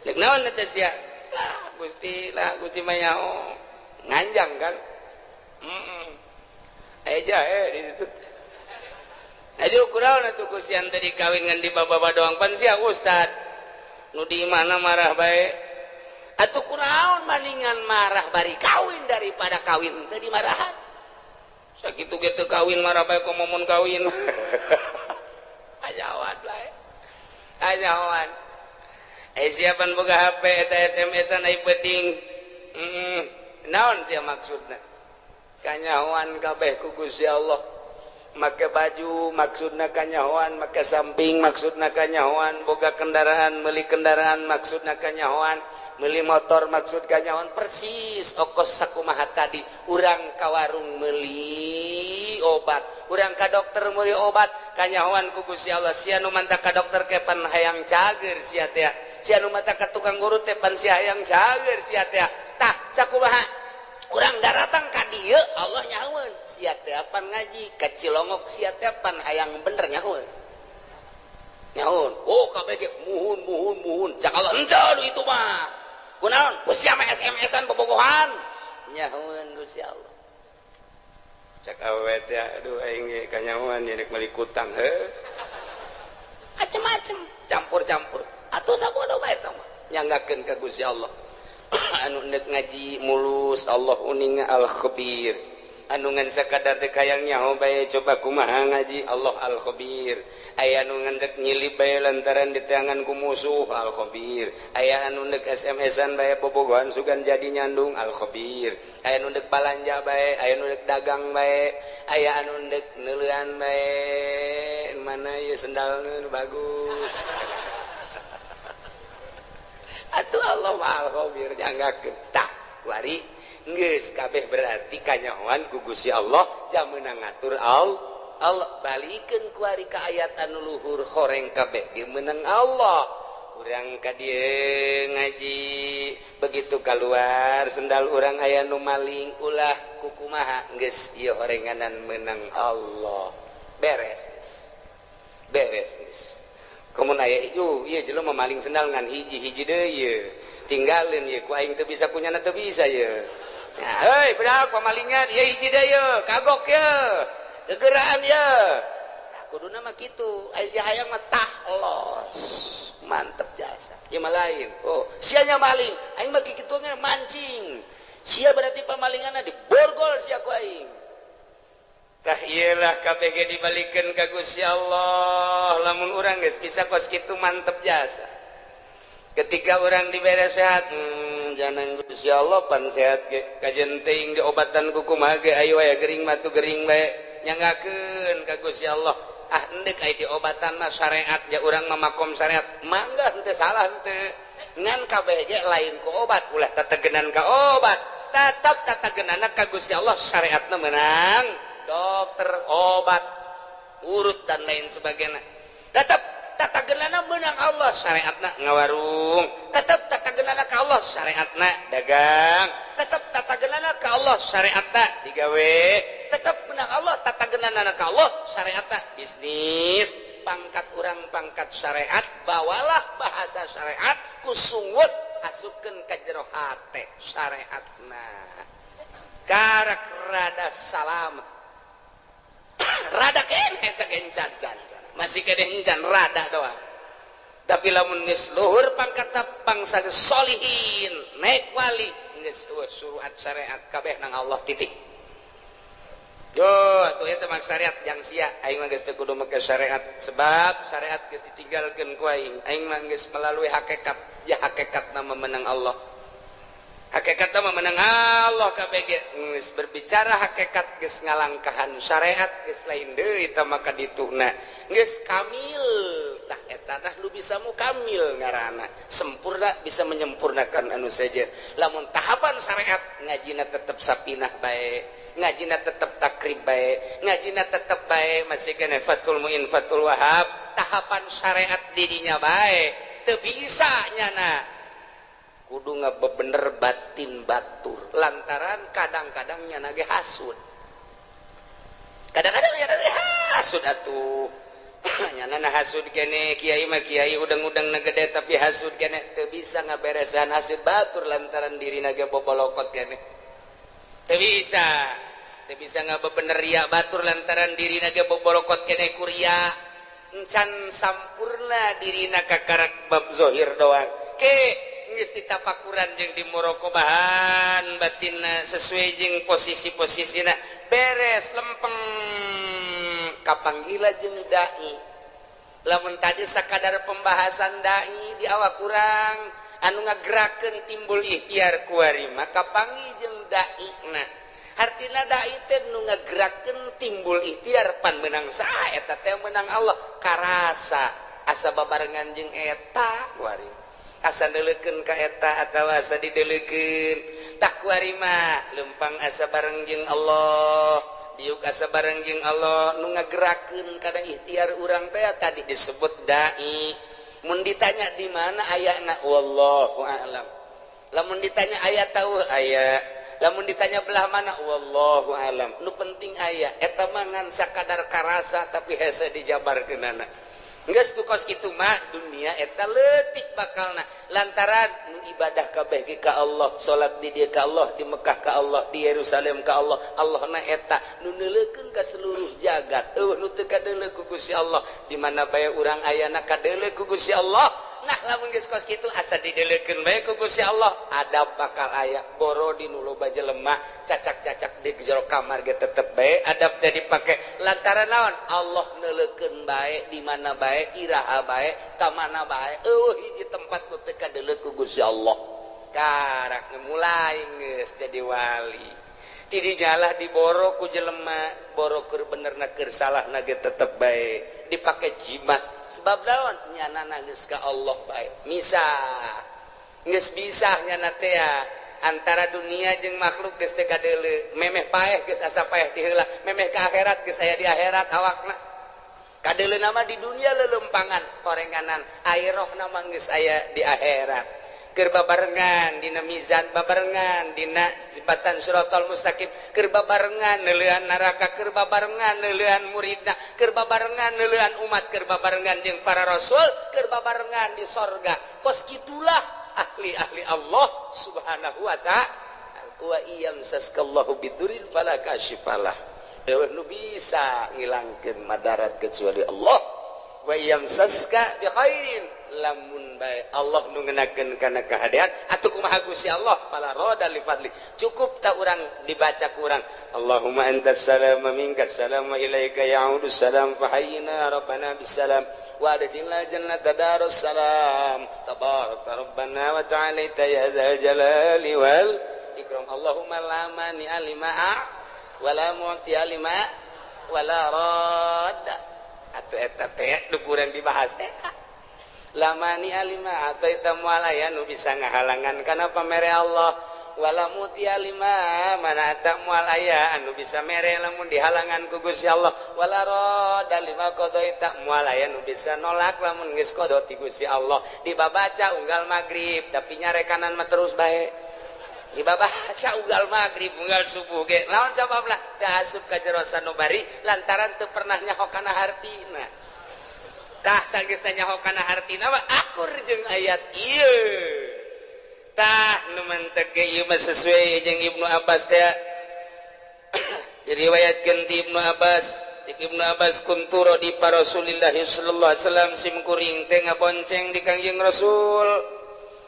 Rek naon eta sia? Lah Gusti, lah Gusti mah nyaho. Nganjang kan? Aya jahe di ditu. Aju kunaon atuh Gusti ante dikawin ngan di baba doang pan sia ustad. Nu di mana marah bae. Atuh kunaon maningan marah bari kawin daripada kawin teu dimarahan. Sakitu ge teu kawin marah bae komo mun kawin. Ajawan bae. Ajawan. Siapan boga HP eta SMS-an ai peuting. Naon sia maksudna? Kanyahoan kabeh ku Gusti Allah. Make baju maksudna kanyahoan, make samping maksudna kanyahoan, boga kendaraan, meuli kendaraan maksudna kanyahoan, meuli motor maksud kanyahoan, persis okos sakumaha tadi. Urang ka warung meuli obat, urang ka dokter meuli obat, kanyahoan ku Gusti Allah. Sia nu manta ka dokter ke pan hayang cager sia teh. Sia nu manta ka tukang urut teh pan sia hayang cager sia teh. Tah sakumaha urang daratang ka dieu Allah nyahoeun sia teh pan ngaji ka Cilongok sia teh pan hayang bener nyahoeun. Nyahoeun. Oh kabeh ge muhun muhun muhun. Cak Allah henteu itu mah. Kunaon? Ku sia mah SMS-an bobogohan. Nyahoeun Gusti Allah. Cak awewe teh aduh aing ge kanyahoan ieu rek meuli kutang heuh. Macem-macem campur-campur. Atuh sabodo bae eta mah. Nyanggakeun ka Gusti Allah. Anu nek ngaji mulus Allah uninga al-khabir. Anu ngan sakadar teh hayang nyaho bae coba kumaha ngaji Allah al-khabir. Aya anu ngan rek nyilip bae lantaran diteangan ku musuh al-khabir. Aya anu nek SMS-an bae bobogohan sugan jadi nyandung al-khabir. Aya anu nek balanja bae, aya anu nek dagang bae, aya anu nek neuleuan bae, mana ieu sendalna nu bagus. Atuh Allah al-khabir dianggakeun. Tah kuari geus kabeh berarti kanyahoan ku Gusti Allah jam meunang ngatur Allah. Allah balikeun kuari ka ayat anu luhur horeng kabeh ge meunang Allah. Urang ka dieu ngaji begitu keluar sendal urang aya nu maling, ulah kukumaha, geus ieu horenganan menang Allah, beres geus, beres geus. Komun aya ieu ieu jelema maling sendal ngan hiji, hiji deui ieu tinggalin ieu ku aing teu bisa, kunyana teu bisa ieu. Ya, heuy budak pamalingan ieu hiji deui ieu kagok ieu gegeraan ieu. Tah kuduna mah kitu, aya si hayang mah tah los mantep jasa ieu mah lain. Oh, sianya maling, aing mah kitu mancing sia, berarti pamalinganna diborgol sia ku aing. Tah iyalah KBG dibalikeun ka Gusti Allah. Lamun urang geus bisa kos kitu, mantep jasa. Ketika orang dibere sehat, jangan Gusti Allah pan sehat ge kajen teuing diobatan ku kumaha ge, ayo aya gering mah tuh gering bae, nyanggakeun ka Gusti Allah. Ah, endek aya diobatan mah syariat ja, urang mah makom syariat, mangga, henteu salah henteu, ngan kabeh ge lain ku obat, ulah tetegenan ka obat, tetap tatagenana ka Gusti Allah. Syariatna menang dokter, obat urut dan lain sebagainya, tetap tatagenana menang Allah. Syariatna ngawarung, tetap tatagenana ka Allah. Syariatna dagang, tetap tatagenana ka Allah. Syariatna digawe, tetap menang Allah. Tatagenana ka Allah. Syariatna bisnis. Pangkat urang pangkat syariat, bawalah bahasa syariat kusungut, asupkeun ka jero hate syariatna, karak rada salamet, rada kene eta gencan can masih kene encan, rada doang. Tapi lamun geus luhur pangkat bangsa solihin, naik wali, geus suruhat syariat kabeh nang Allah, titik. Yo, atuh eta mah syariat jang sia, aing mah geus teu kudu make syariat sebab syariat geus ditinggalkeun ku aing. Aing mah geus melalui hakikat, ya hakikatna mah menang Allah. Hakikatna mah menang Allah kabeh ge geus berbicara hakikat, geus ngalangkahan syariat, geus lain deui eta mah kadituna. Geus kamil, tah eta tah nu bisa mukamil ngaranna. Sempurna, bisa menyempurnakan anu saja. Lamun tahapan syariat ngajina tetep sapinah bae, ngajina tetep takrib bae, ngajina tetep bae masih kene Fathul Muin, Fathul Wahab, tahapan syariat dirinya bae teu bisa nyana kudu ngabebener batin batur, lantaran kadang-kadang nyana ge hasud, kadang-kadang nyana ge hasud atuh, nyana na hasud kene. Kiai mah kiai udang-udang na gede tapi hasud kene, teu bisa ngaberesan hasud batur lantaran dirina ge bobolokot kene. Teu bisa, teu bisa ngabebener ria batur lantaran dirina ge bobolokot kene kuria, encan sampurna dirina kakarak bab zohir doang. Ke geus ditapakuran jeung dimuroqobahan batinna sesuai jeung posisi-posisina, beres lempeng kapanggila jeung dai. Lamun tadi sakadar pembahasan dai di awak kurang anu ngagerakeun timbul ikhtiar kuari maka panggih jeung daina. Hartina dai teh nu ngagerakeun timbul ikhtiar, pan menang saha eta teh? Menang Allah. Karasa asa babarengan jeung eta kuari, asa neuleukeun ka eta atawa asa dideulekeun. Tah kuari mah lempang asa bareng jeung Allah, diuk asa bareng jeung Allah. Nu ngagerakeun kana ikhtiar urang teh tadi disebut dai. Mun ditanya di mana ayana, wallahu a'lam. Lamun ditanya aya tahu aya, lamun ditanya belah mana, wallahu a'lam. Nu penting aya eta mah ngan sakadar karasa tapi hese dijabarkeunana. Geus tu kos kitu mah dunia eta leutik bakalna, lantaran nu ibadah kabeh ge ka Allah, salat di dieu ka Allah, di Mekah ka Allah, di Yerusalem ka Allah. Allahna eta nu neuleukeun ka seluruh jagat, eueuh nu teu kadeuleu ku Gusti Allah. Di mana bae urang ayana kadeuleu ku Gusti Allah. Nah, lamun geus kos kitu asa dideleukeun bae ku Gusti Allah, adab bakal aya. Boro di nu loba jelema, cacak-cacak di jero kamar ge tetep bae adab teh dipake, lantaran naon? Allah neuleukeun bae di mana bae, iraha bae, ka mana bae, eueuh hiji tempat nu teu kadeuleu ku Gusti Allah. Karak mulai geus jadi wali, tidinya lah diboro ku jelema, boro keur benerna keur salahna ge tetep bae dipake jimat. Sebab naon? Nyana geus ka Allah bae, misah geus bisa nyana teh antara dunia jeung makhluk geus teu kadeuleu. Memeh paeh geus asa paeh ti heula, memeh ka akhirat geus aya di akhirat awakna. Kadeuleu nama di dunia lelempangan horenganan akhirah nama geus aya di akhirat. Keur babarengan dina mizan babarengan dina jembatan siratal mustaqim keur babarengan neuleuan neraka keur babarengan neuleuan muridna keur babarengan neuleuan umat keur babarengan jeung para rasul keur babarengan di sorga. Kos kitulah ahli-ahli Allah subhanahu wa ta'ala. Wa iyamsaskallahu bidurin fala kashifalah. Eueuh nu bisa ngilangkeun madarat kecuali Allah. Wa yamsaska bi khairin lamun bae Allah nu ngenakeun kana kahadean atuh kumaha Gusti Allah fala rada li fadli. Cukup tak urang dibaca ku urang Allahumma antas salam wa minkas salam wa ilaika ya'udu salam fahayyina rabbana bisalam wa adkhilna jannata darus salam tabarakta rabbana wa ta'alaita ya dzal jalali wal ikram. Allahumma la mani'a lima wala mu'tiya lima wala radda. Atuh eta teh nu kurang dibahas teh lamani alima atau eta moal aya nu bisa ngahalangan kana pamere Allah wala mu'tiya lima mana eta moal aya anu bisa mere lamun dihalangan ku Gusti Allah wala radda lima qadaita moal aya nu bisa nolak lamun geus qada ti Gusti Allah. Dibabaca unggal magrib tapi nyarekanan mah terus bae. Dibabaca unggal magrib unggal subuh ge lawan sababna teu asup ka jero sanubari lantaran teu pernah nyaho kana hartina. Tah sageus nyaho kana hartina mah akur jeung ayat ieu. Tah nu mentek ge ieu mah sesuai jeung Ibnu Abbas teh. Diriwayatkeun ti Ibnu Abbas, cek Ibnu Abbas kunturo di para Rasulillah sallallahu alaihi wasallam sim kuring teh ngabonceng di Kangjeng Rasul.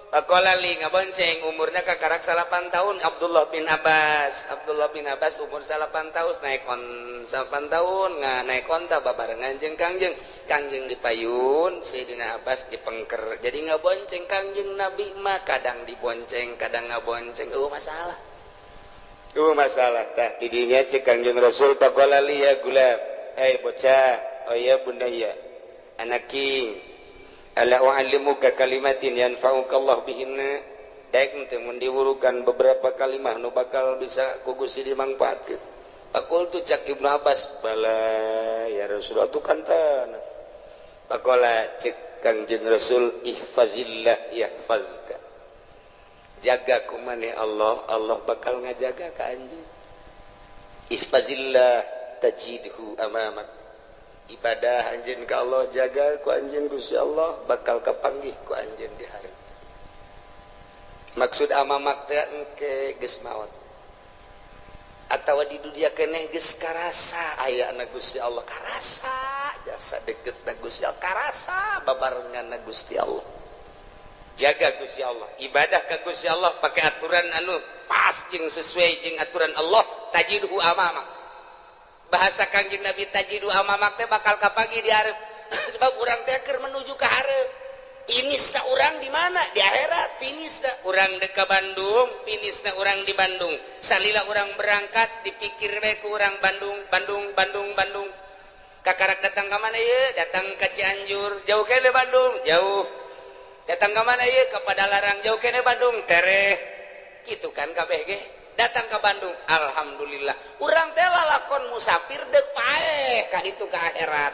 Pakola li ngabonceng umurna kakarak 8 tahun Abdullah bin Abbas. Abdullah bin Abbas umur 8 tahun naik on 8 tahun nga naik onta babarengan jeung Kangjeng. Kangjeng dipayun, Sayyidina Abbas dipengker. Jadi ngabonceng Kangjeng Nabi mah kadang dibonceng, kadang ngabonceng. Eueuh masalah. Eueuh masalah tah tidinya cek Kangjeng Rasul pakola li ya gulab. Hei bocah, oh ya bundaya. Anaking ala u'allimuka kalimatin yanfa'uka Allah bihinna. Daek teh mun diwurukan beberapa kalimah nu bakal bisa ku Gusti dimangfaatkeun. Faqultu cak Ibnu Abbas bala ya Rasulullah tu kantan. Faqala cek Kangjeng Rasul ihfazillah yahfazka. Jaga ku maneh Allah, Allah bakal ngajaga ka anjeun. Ihfazillah tajidhu amamak. Ibadah anjeun ka Allah jaga ku anjeun Gusti Allah bakal kapanggih ku anjeun di hari. Maksud amamak teh engke geus maot. Atawa di dunia keneh geus karasa ayana Gusti Allah karasa jasa deketna Gusti Allah karasa babarenganna Gusti Allah. Jaga Gusti Allah, ibadah ka Gusti Allah pakai aturan anu pas jeung sesuai jeung aturan Allah tajidhu amamak. Bahasa Kangjeng Nabi tajidu amamak teh bakal kapanggih di hareup. Sebab urang teh keur menuju ka hareup. Finisna urang di mana? Di akhirat. Finisna urang deuk ka Bandung, finisna urang di Bandung. Salila urang berangkat dipikir we ku urang Bandung, Bandung, Bandung, Bandung. Kakarak datang ka mana ieu? Datang ka Cianjur, jauh keneh Bandung, jauh. Datang ka mana ieu? Ka Padalarang, jauh keneh Bandung, tereh. Kitu kan kabeh ge. Datang ke Bandung, alhamdulillah. Urang teh lalakon musafir deuk paeh ka ditu ka akhirat.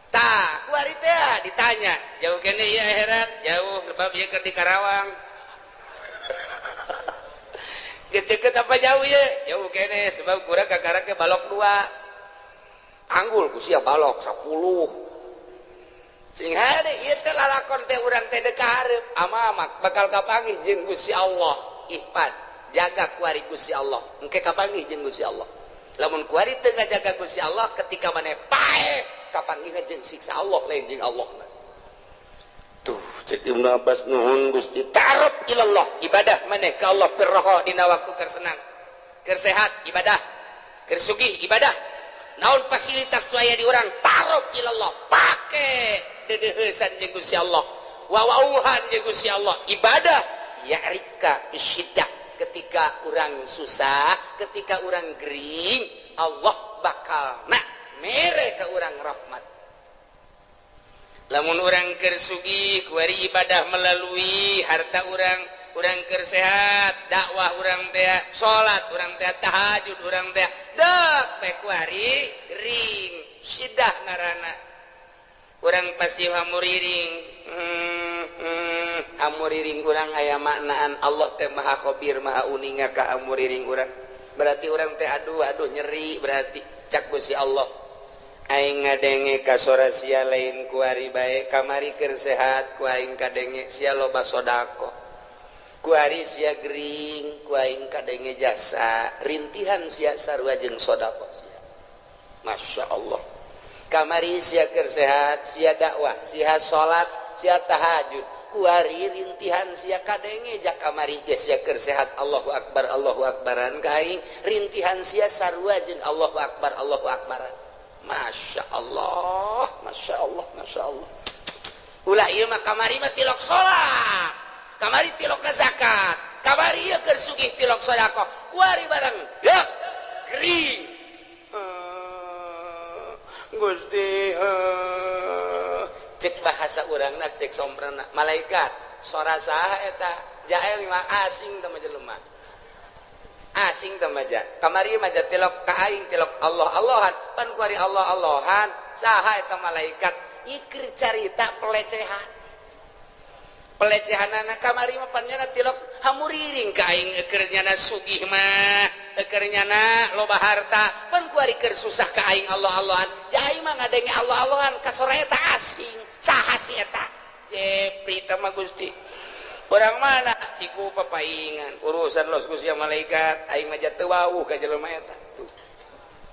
Tah, kuari teh ditanya, jauh keneh ieu akhirat? Jauh, sebab ieu keur di Karawang. Geus deukeut apa jauh ieu? Jauh keneh sebab kurang kakarak ge balok 2. Anggul ku sia balok 10. Sing hade ieu teh lalakon teh urang teh deuk ka hareup, amamak bakal kapanggih jeung Gusti Allah. Ihfad. Jaga kuari Gusti Allah engke kapanggih jeung Gusti Allah. Lamun kuari teu ngajaga Gusti Allah ketika maneh paeh kapanggihna jeung siksa Allah lain jeung Allah. Tuh cek Ibnu Abbas nuhun Gusti ta'aruf ilallah ibadah maneh ka Allah firroha dina waktu keur senang keur sehat ibadah keur sugih ibadah naon fasilitas aya di urang ta'aruf ilallah pake dedeuheusan jeung Gusti Allah wawauhan jeung Gusti Allah ibadah ya'rifka bisyiddah. Ketika orang susah, ketika orang gering, Allah bakal nak mere ke orang rahmat. Lamun orang keur sugih, kuari ibadah melalui harta orang, orang keur sehat, dakwah orang teh, salat orang teh, tahajud orang teh, dek teh kuari gering. Sidah ngaranna. Urang pasti hamuriring. Hamuriring urang aya maknaan Allah teh Maha Khabir, Maha uninga ka hamuriring urang. Berarti urang teh aduh aduh nyeri berarti cak Gusti Allah. Aing ngadenge ka sora sia lain kuari bae, kamari keur sehat ku aing kadenge sia loba sedekah. Kuari sia gering ku aing kadenge jasa, rintihan sia sarua jeung sedekah sia. Masya Allah. Kamari sia keur sehat, sia dakwah, sia salat, sia tahajud. Kuari rintihan sia kadenge jak kamari ge sia keur sehat Allahu akbar Allahu akbaran ka aing, rintihan sia sarua jeung Allahu akbar Allahu akbaran. Masya Allah, Masya Allah, Masya Allah. Ulah ieu mah kamari mah tilok salat, kamari tilok zakat, kamari ieu keur sugih tilok sedekah, kuari barang dek gering. Gusti, cek bahasa urangna cek somprana malaikat sora saha eta jael mah asing teh mah jelema. Asing teh mah ja. Kamari mah ja tilok ka aing tilok Allah Allahan, pan kuari Allah Allahan saha eta malaikat ieu carita pelecehan. Pelecehanana kamari mah pan nyana tilok hamuriring ka aing keur nyana sugih mah, keur nyana loba harta, pan kuari keur susah ka aing Allah Allahan. Ja aing mah ngadenge Allah Allahan ka sora eta asing. Saha si eta? Jepri teh mah Gusti. Urang mana? Ciku papaingan. Urusan los Gusti malaikat, aing mah teu wawuh ka jelema eta. Tuh.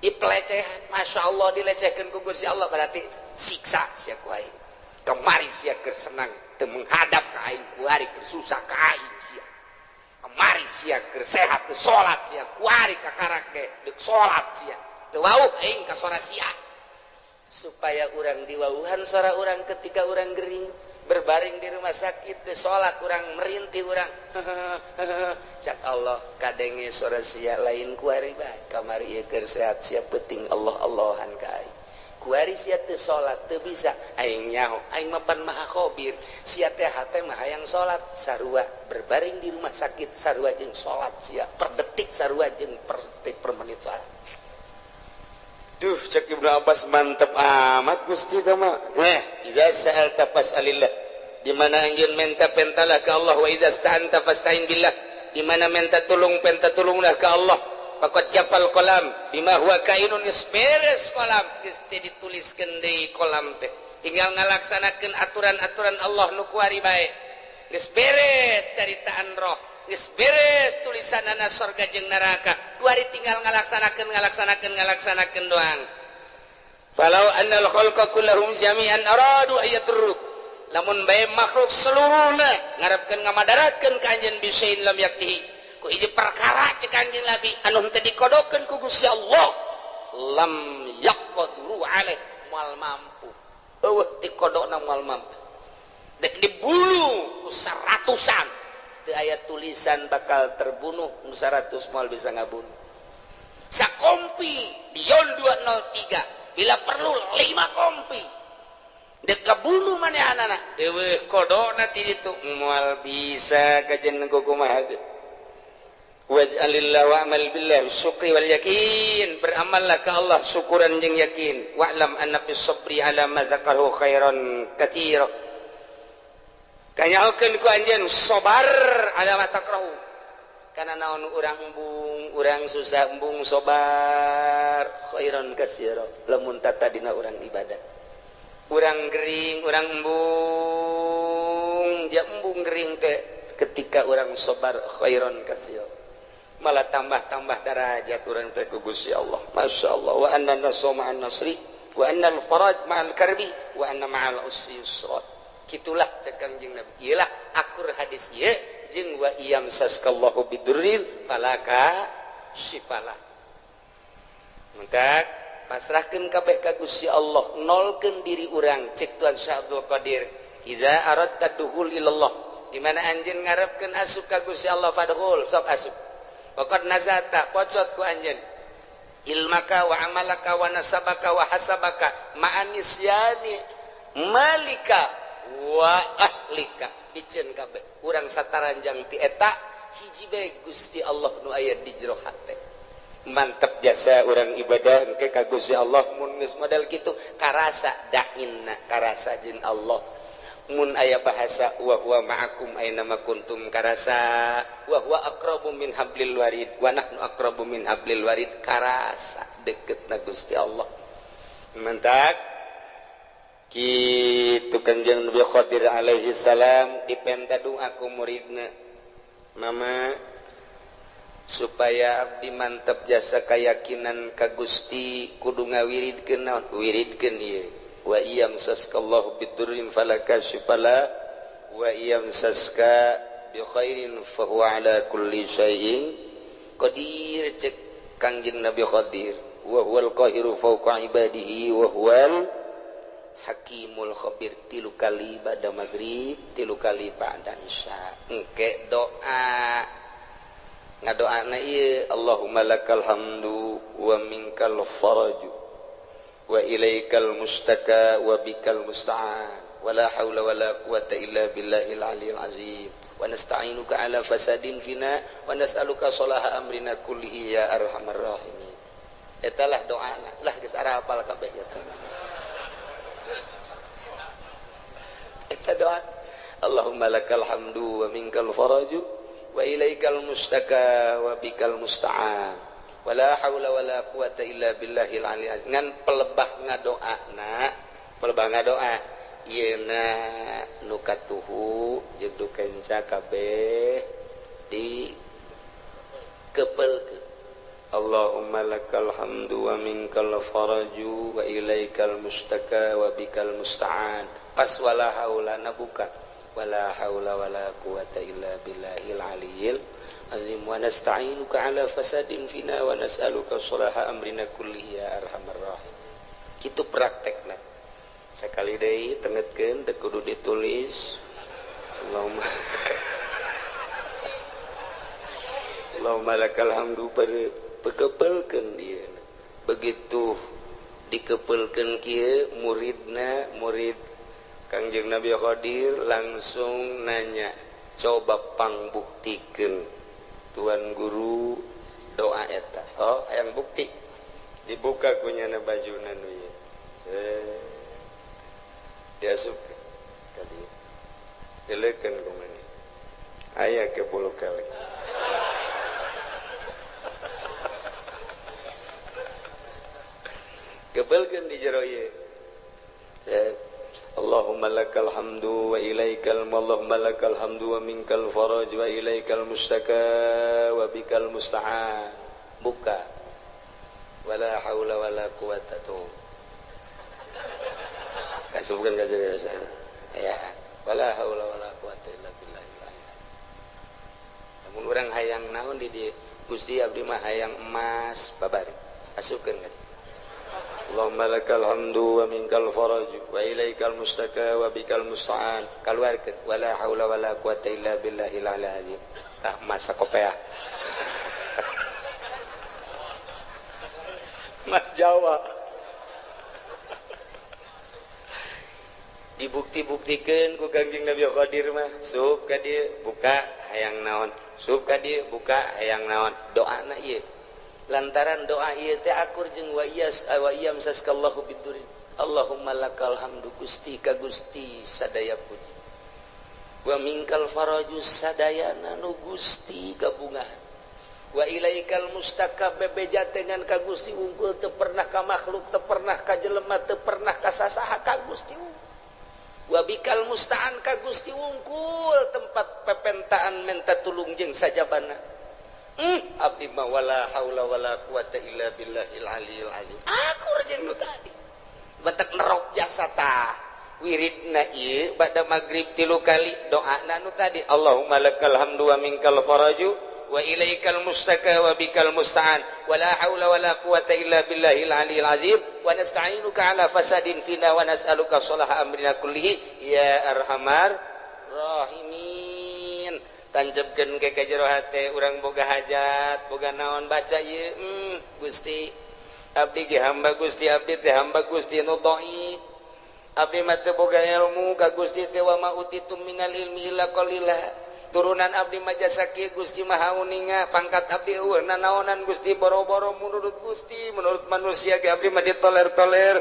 I pelecehan, Masya Allah dilecehkeun ku Gusti Allah berarti siksa sia ku aing. Kamari sia keur senang teu menghadap ka aing, kuari keur susah ka aing sia. Kamari sia keur sehat teu salat sia, kuari kakarak ge deuk salat sia. Teu wawuh aing ka sora sia. Supaya urang diwawuhan sora urang ketika urang gering, berbaring di rumah sakit teu salat urang merintih urang. Cak Allah kadenge sora sia lain kuari bae, kamari ieu keur sehat sia peuting Allah Allahan ka aing. Kuari sia teu salat teu bisa aing nyaho, aing mah pan Maha Khabir, sia teh hate mah hayang salat sarua berbaring di rumah sakit sarua jeung salat sia per detik sarua jeung per detik per menit salat. Duh cek Ibnu Abbas mantep amat Gusti teh mah. Idza sa'alta fas'alillah. Di mana anjeun minta pentalah ka Allah, wa idza sta'anta fasta'in billah. Di mana minta tulung penta tulunglah ka Allah. Faqad jafal qalam bima huwa kainun, geus beres qalam, geus teu dituliskeun deui qalam teh. Tinggal ngalaksanakeun aturan-aturan Allah nu kuari bae. Geus beres caritaan roh, geus beres tulisanana sorga jeung neraka. Kuari tinggal ngalaksanakeun ngalaksanakeun ngalaksanakeun doang. Falau annal khalqa kullahum jami'an aradu ayatruk. Lamun bae makhluk seluruhna ngarepkeun ngamadaratkeun ka anjeun bisain lam yaktihi. Ku hiji perkara cek anjeun Nabi anu henteu dikodokeun ku Gusti Allah, lam yaqdiru alaih, moal mampu. Eueuh dikodokna moal mampu. Dek dibulu ku seratusan teu aya tulisan bakal terbunuh, nu 100 moal bisa ngabunuh. Sakompi Dion 203 bila perlu 5 kompi dek kabunuh manehanana eueuh kodokna ti ditu moal bisa kajen kumaha ge. Waj'alillah wa'mal billah syukri wal yakin, beramallah ke Allah syukuran jeung yakin. Wa'lam anna fis sabri ala ma dzakarahu khairan katsira. Kanyahokeun ku anjeun sabar ala ma takrahu. Kana naon urang embung, urang susah embung sabar khairan katsira. Lamun tatadina urang ibadah. Urang gering, urang embung, ja embung gering teh ketika urang sabar khairan katsira. Malah tambah-tambah darajat urang teh ku Gusti Allah. Masya Allah. Wa anna nasra ma'an nasri, wa anna al-faraj ma'al karbi, wa anna ma'al usri yusra. Kitulah cek Kangjeng Nabi. Iyalah akur hadis ieu jeung wa iyam saskallahu bidurrin falaka sifala. Maka pasrahkeun kabeh ka Gusti Allah, nolkeun diri urang cek Tuan Syekh Abdul Qadir. Iza aradta dukhul ilallah, di mana anjeun ngarepkeun asup ka Gusti Allah fadkhul, sok asup. Waqad nazata pocot ku anjeun ilmaka wa amalaka wa nasabaka wa hasabaka ma'anisyani malika wa ahlika, piceun kabeh urang sataranjang ti eta hiji bae Gusti Allah nu aya di jero hate. Mantep jasa orang ibadah engke ka Gusti Allah mun geus model kitu karasa dainna karasa jin Allah. Mun aya bahasa wa huwa ma'akum aina ma kuntum karasa wa huwa aqrabu min hablil warid wa nahnu aqrabu min hablil warid karasa deketna Gusti Allah. Mantak kitu Kanjeng Nabi Khadir alaihi salam dipenta doa ku muridna, mama supaya abdi mantep jasa keyakinan ka Gusti kudu ngawiridkeun naon wiridkeun ieu wa iyam saskallahu bidurrin falakashifala wa iyam saska bi khairin fa huwa ala kulli syai'in qadir. Cek Kangjeng Nabi Khadir wa huwal qahiru fawqa ibadihi wa huwal hakimul khabir. Tilu kali ba'da maghrib, tilu kali ba'da isya. Engke doa ngadoana ieu Allahumma lakal hamdu wa minkal faraju wa ilaikal mustaka wa bikal musta'an wa la haula wa la quwata illa billahil aliyil azim wa nasta'inuka ala fasadin fina wa nas'aluka salaha amrina kullihi ya arhamar rahimin. Eta lah doana lah geus arapal kabeh eta. Eta doa Allahumma lakal hamdu wa minkal faraju wa ilaikal mustaka wa bikal musta'an wa la haula wa la quwata illa billahil aliyil azim. Ngan pelebah ngadoana, pelebah ngadoa ieuna nu katuhu jeung nu kenca kabeh di kepelkeun. Allahumma lakal hamdu wa minkal faraju wa ilaikal mustaka wa bikal musta'an. Pas wala haula na buka wala haula wala quwata illa billahil aliyil azim wa nasta'inuka ala fasadin fina wa nas'aluka salaha amrina kullihi ya arhamar rahimin. Kitu praktekna. Sakali deui tengetkeun teu kudu ditulis. Allahumma Allahumma lakal hamdu pekepelkeun ieu. Begitu dikepelkeun kieu muridna murid Kangjeng Nabi Khadir langsung nanya, coba pangbuktikeun tuan guru doa eta. Oh, hayang bukti. Dibuka kunyana bajuna nu ieu. Diasupkeun ka dieu. Dileukeun ku maneh. Aya ke bulu kali. Kepelkeun di jero ieu. Allahumma lakal hamdu wa ilaikal Allahumma lakal hamdu wa minkal faraj wa ilaikal mustaka wa bikal musta'an. Buka. Wala haula wala quwata tuh. Kasubkeun ka jero ya. Wala haula wala quwata illa billah. Lamun urang hayang naon di dieu? Gusti abdi mah hayang emas babari. Asupkeun ka dieu. Allahumma lakal hamdu wa minkal faraj wa ilaikal mustaka wa bikal musta'an. Kaluarkeun wala haula wala quwata illa billahil aliyil azim. Tah masa kopea. Mas Jawa. Dibukti-buktikeun ku Kangjeng Nabi Khadir mah, sup ka dieu buka hayang naon, sup ka dieu buka hayang naon. Doana ieu. Lantaran doa ieu teh akur jeung wa iyas wa iyam saskallahu bidurin. Allahumma lakal hamdu Gusti ka Gusti sadaya puji. Wa minkal faraju sadayana nu Gusti gabungan. Wa ilaikal mustaka bebeja dengan ka Gusti unggul teu pernah ka makhluk, teu pernah ka jelema, teu pernah ka sasaha ka Gusti unggul. Wa bikal musta'an ka Gusti unggul tempat pepentaan menta tulung jeung sajabana. Abdi mah wala haula wala quwata illa billahil aliyil azim. Akur jeung nu tadi. Batak nerok jasa tah. Wiridna ieu bada magrib tilu kali doana nu tadi. Allahumma lakal hamdu wa minkal faraju wa ilaikal mustaka wa bikal musta'an wala haula wala quwata illa billahil aliyil azim wa nasta'inuka ala fasadin fina wa nas'aluka salaha amrina kullihi ya arhamar rahimin. Tanjebkeun ke ka jero hate urang boga hajat boga naon baca ieu. Gusti abdi ge hamba Gusti, abdi teh hamba Gusti nu dhaif, abdi mah teu boga ilmu ka Gusti teh wa ma utitum minal ilmi illa qalila. Turunan abdi mah jasa kieu, Gusti Maha Uninga. Pangkat abdi eueuh nanaonan, Gusti. Boro-boro menurut Gusti, menurut manusia ge abdi mah ditoler-toler.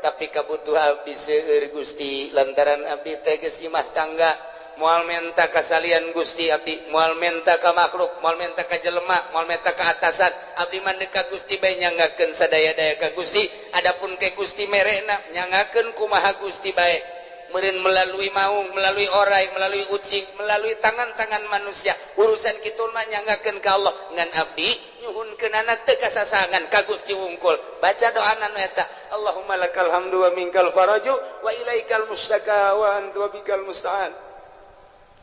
Tapi kabutuh abdi seueur, Gusti, lantaran abdi teh geus imah tangga. Moal menta kasalian Gusti abdi, moal menta ka makhluk, moal menta ka jelema, moal menta ka atasan. Abdi mah ka Gusti bae, nyanggakeun sadaya-daya ka Gusti. Adapun ke Gusti merena, nyangakeun kumaha Gusti bae. Meureun melalui maung, melalui orai, melalui ucing, melalui tangan-tangan manusia. Urusan kitu mah nyanggakeun ka Allah. Ngan abdi nyuhunkeunana teu kasasangan, ka Gusti wungkul. Baca doana nu eta. Allahumma lakal hamdu wa minkal faraju wa ilaikal mustaka wa anta wa bikal musta'an.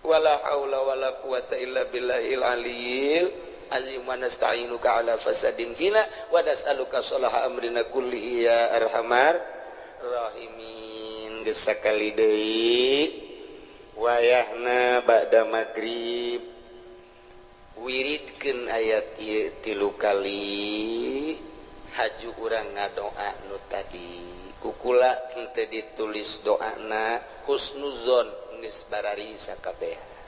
Wala haula wala quwata illa billahil aliyil azim wa nasta'inuka ala fasadin fina wa nas'aluka salaha amrina kullihi ya arhamar rahimin. Geus sakali deui, wayahna ba'da magrib, wiridkeun ayat ieu tilu kali, haju urang ngadoa nu tadi. Kukula henteu ditulis doana, husnuzon geus barari sakabehan.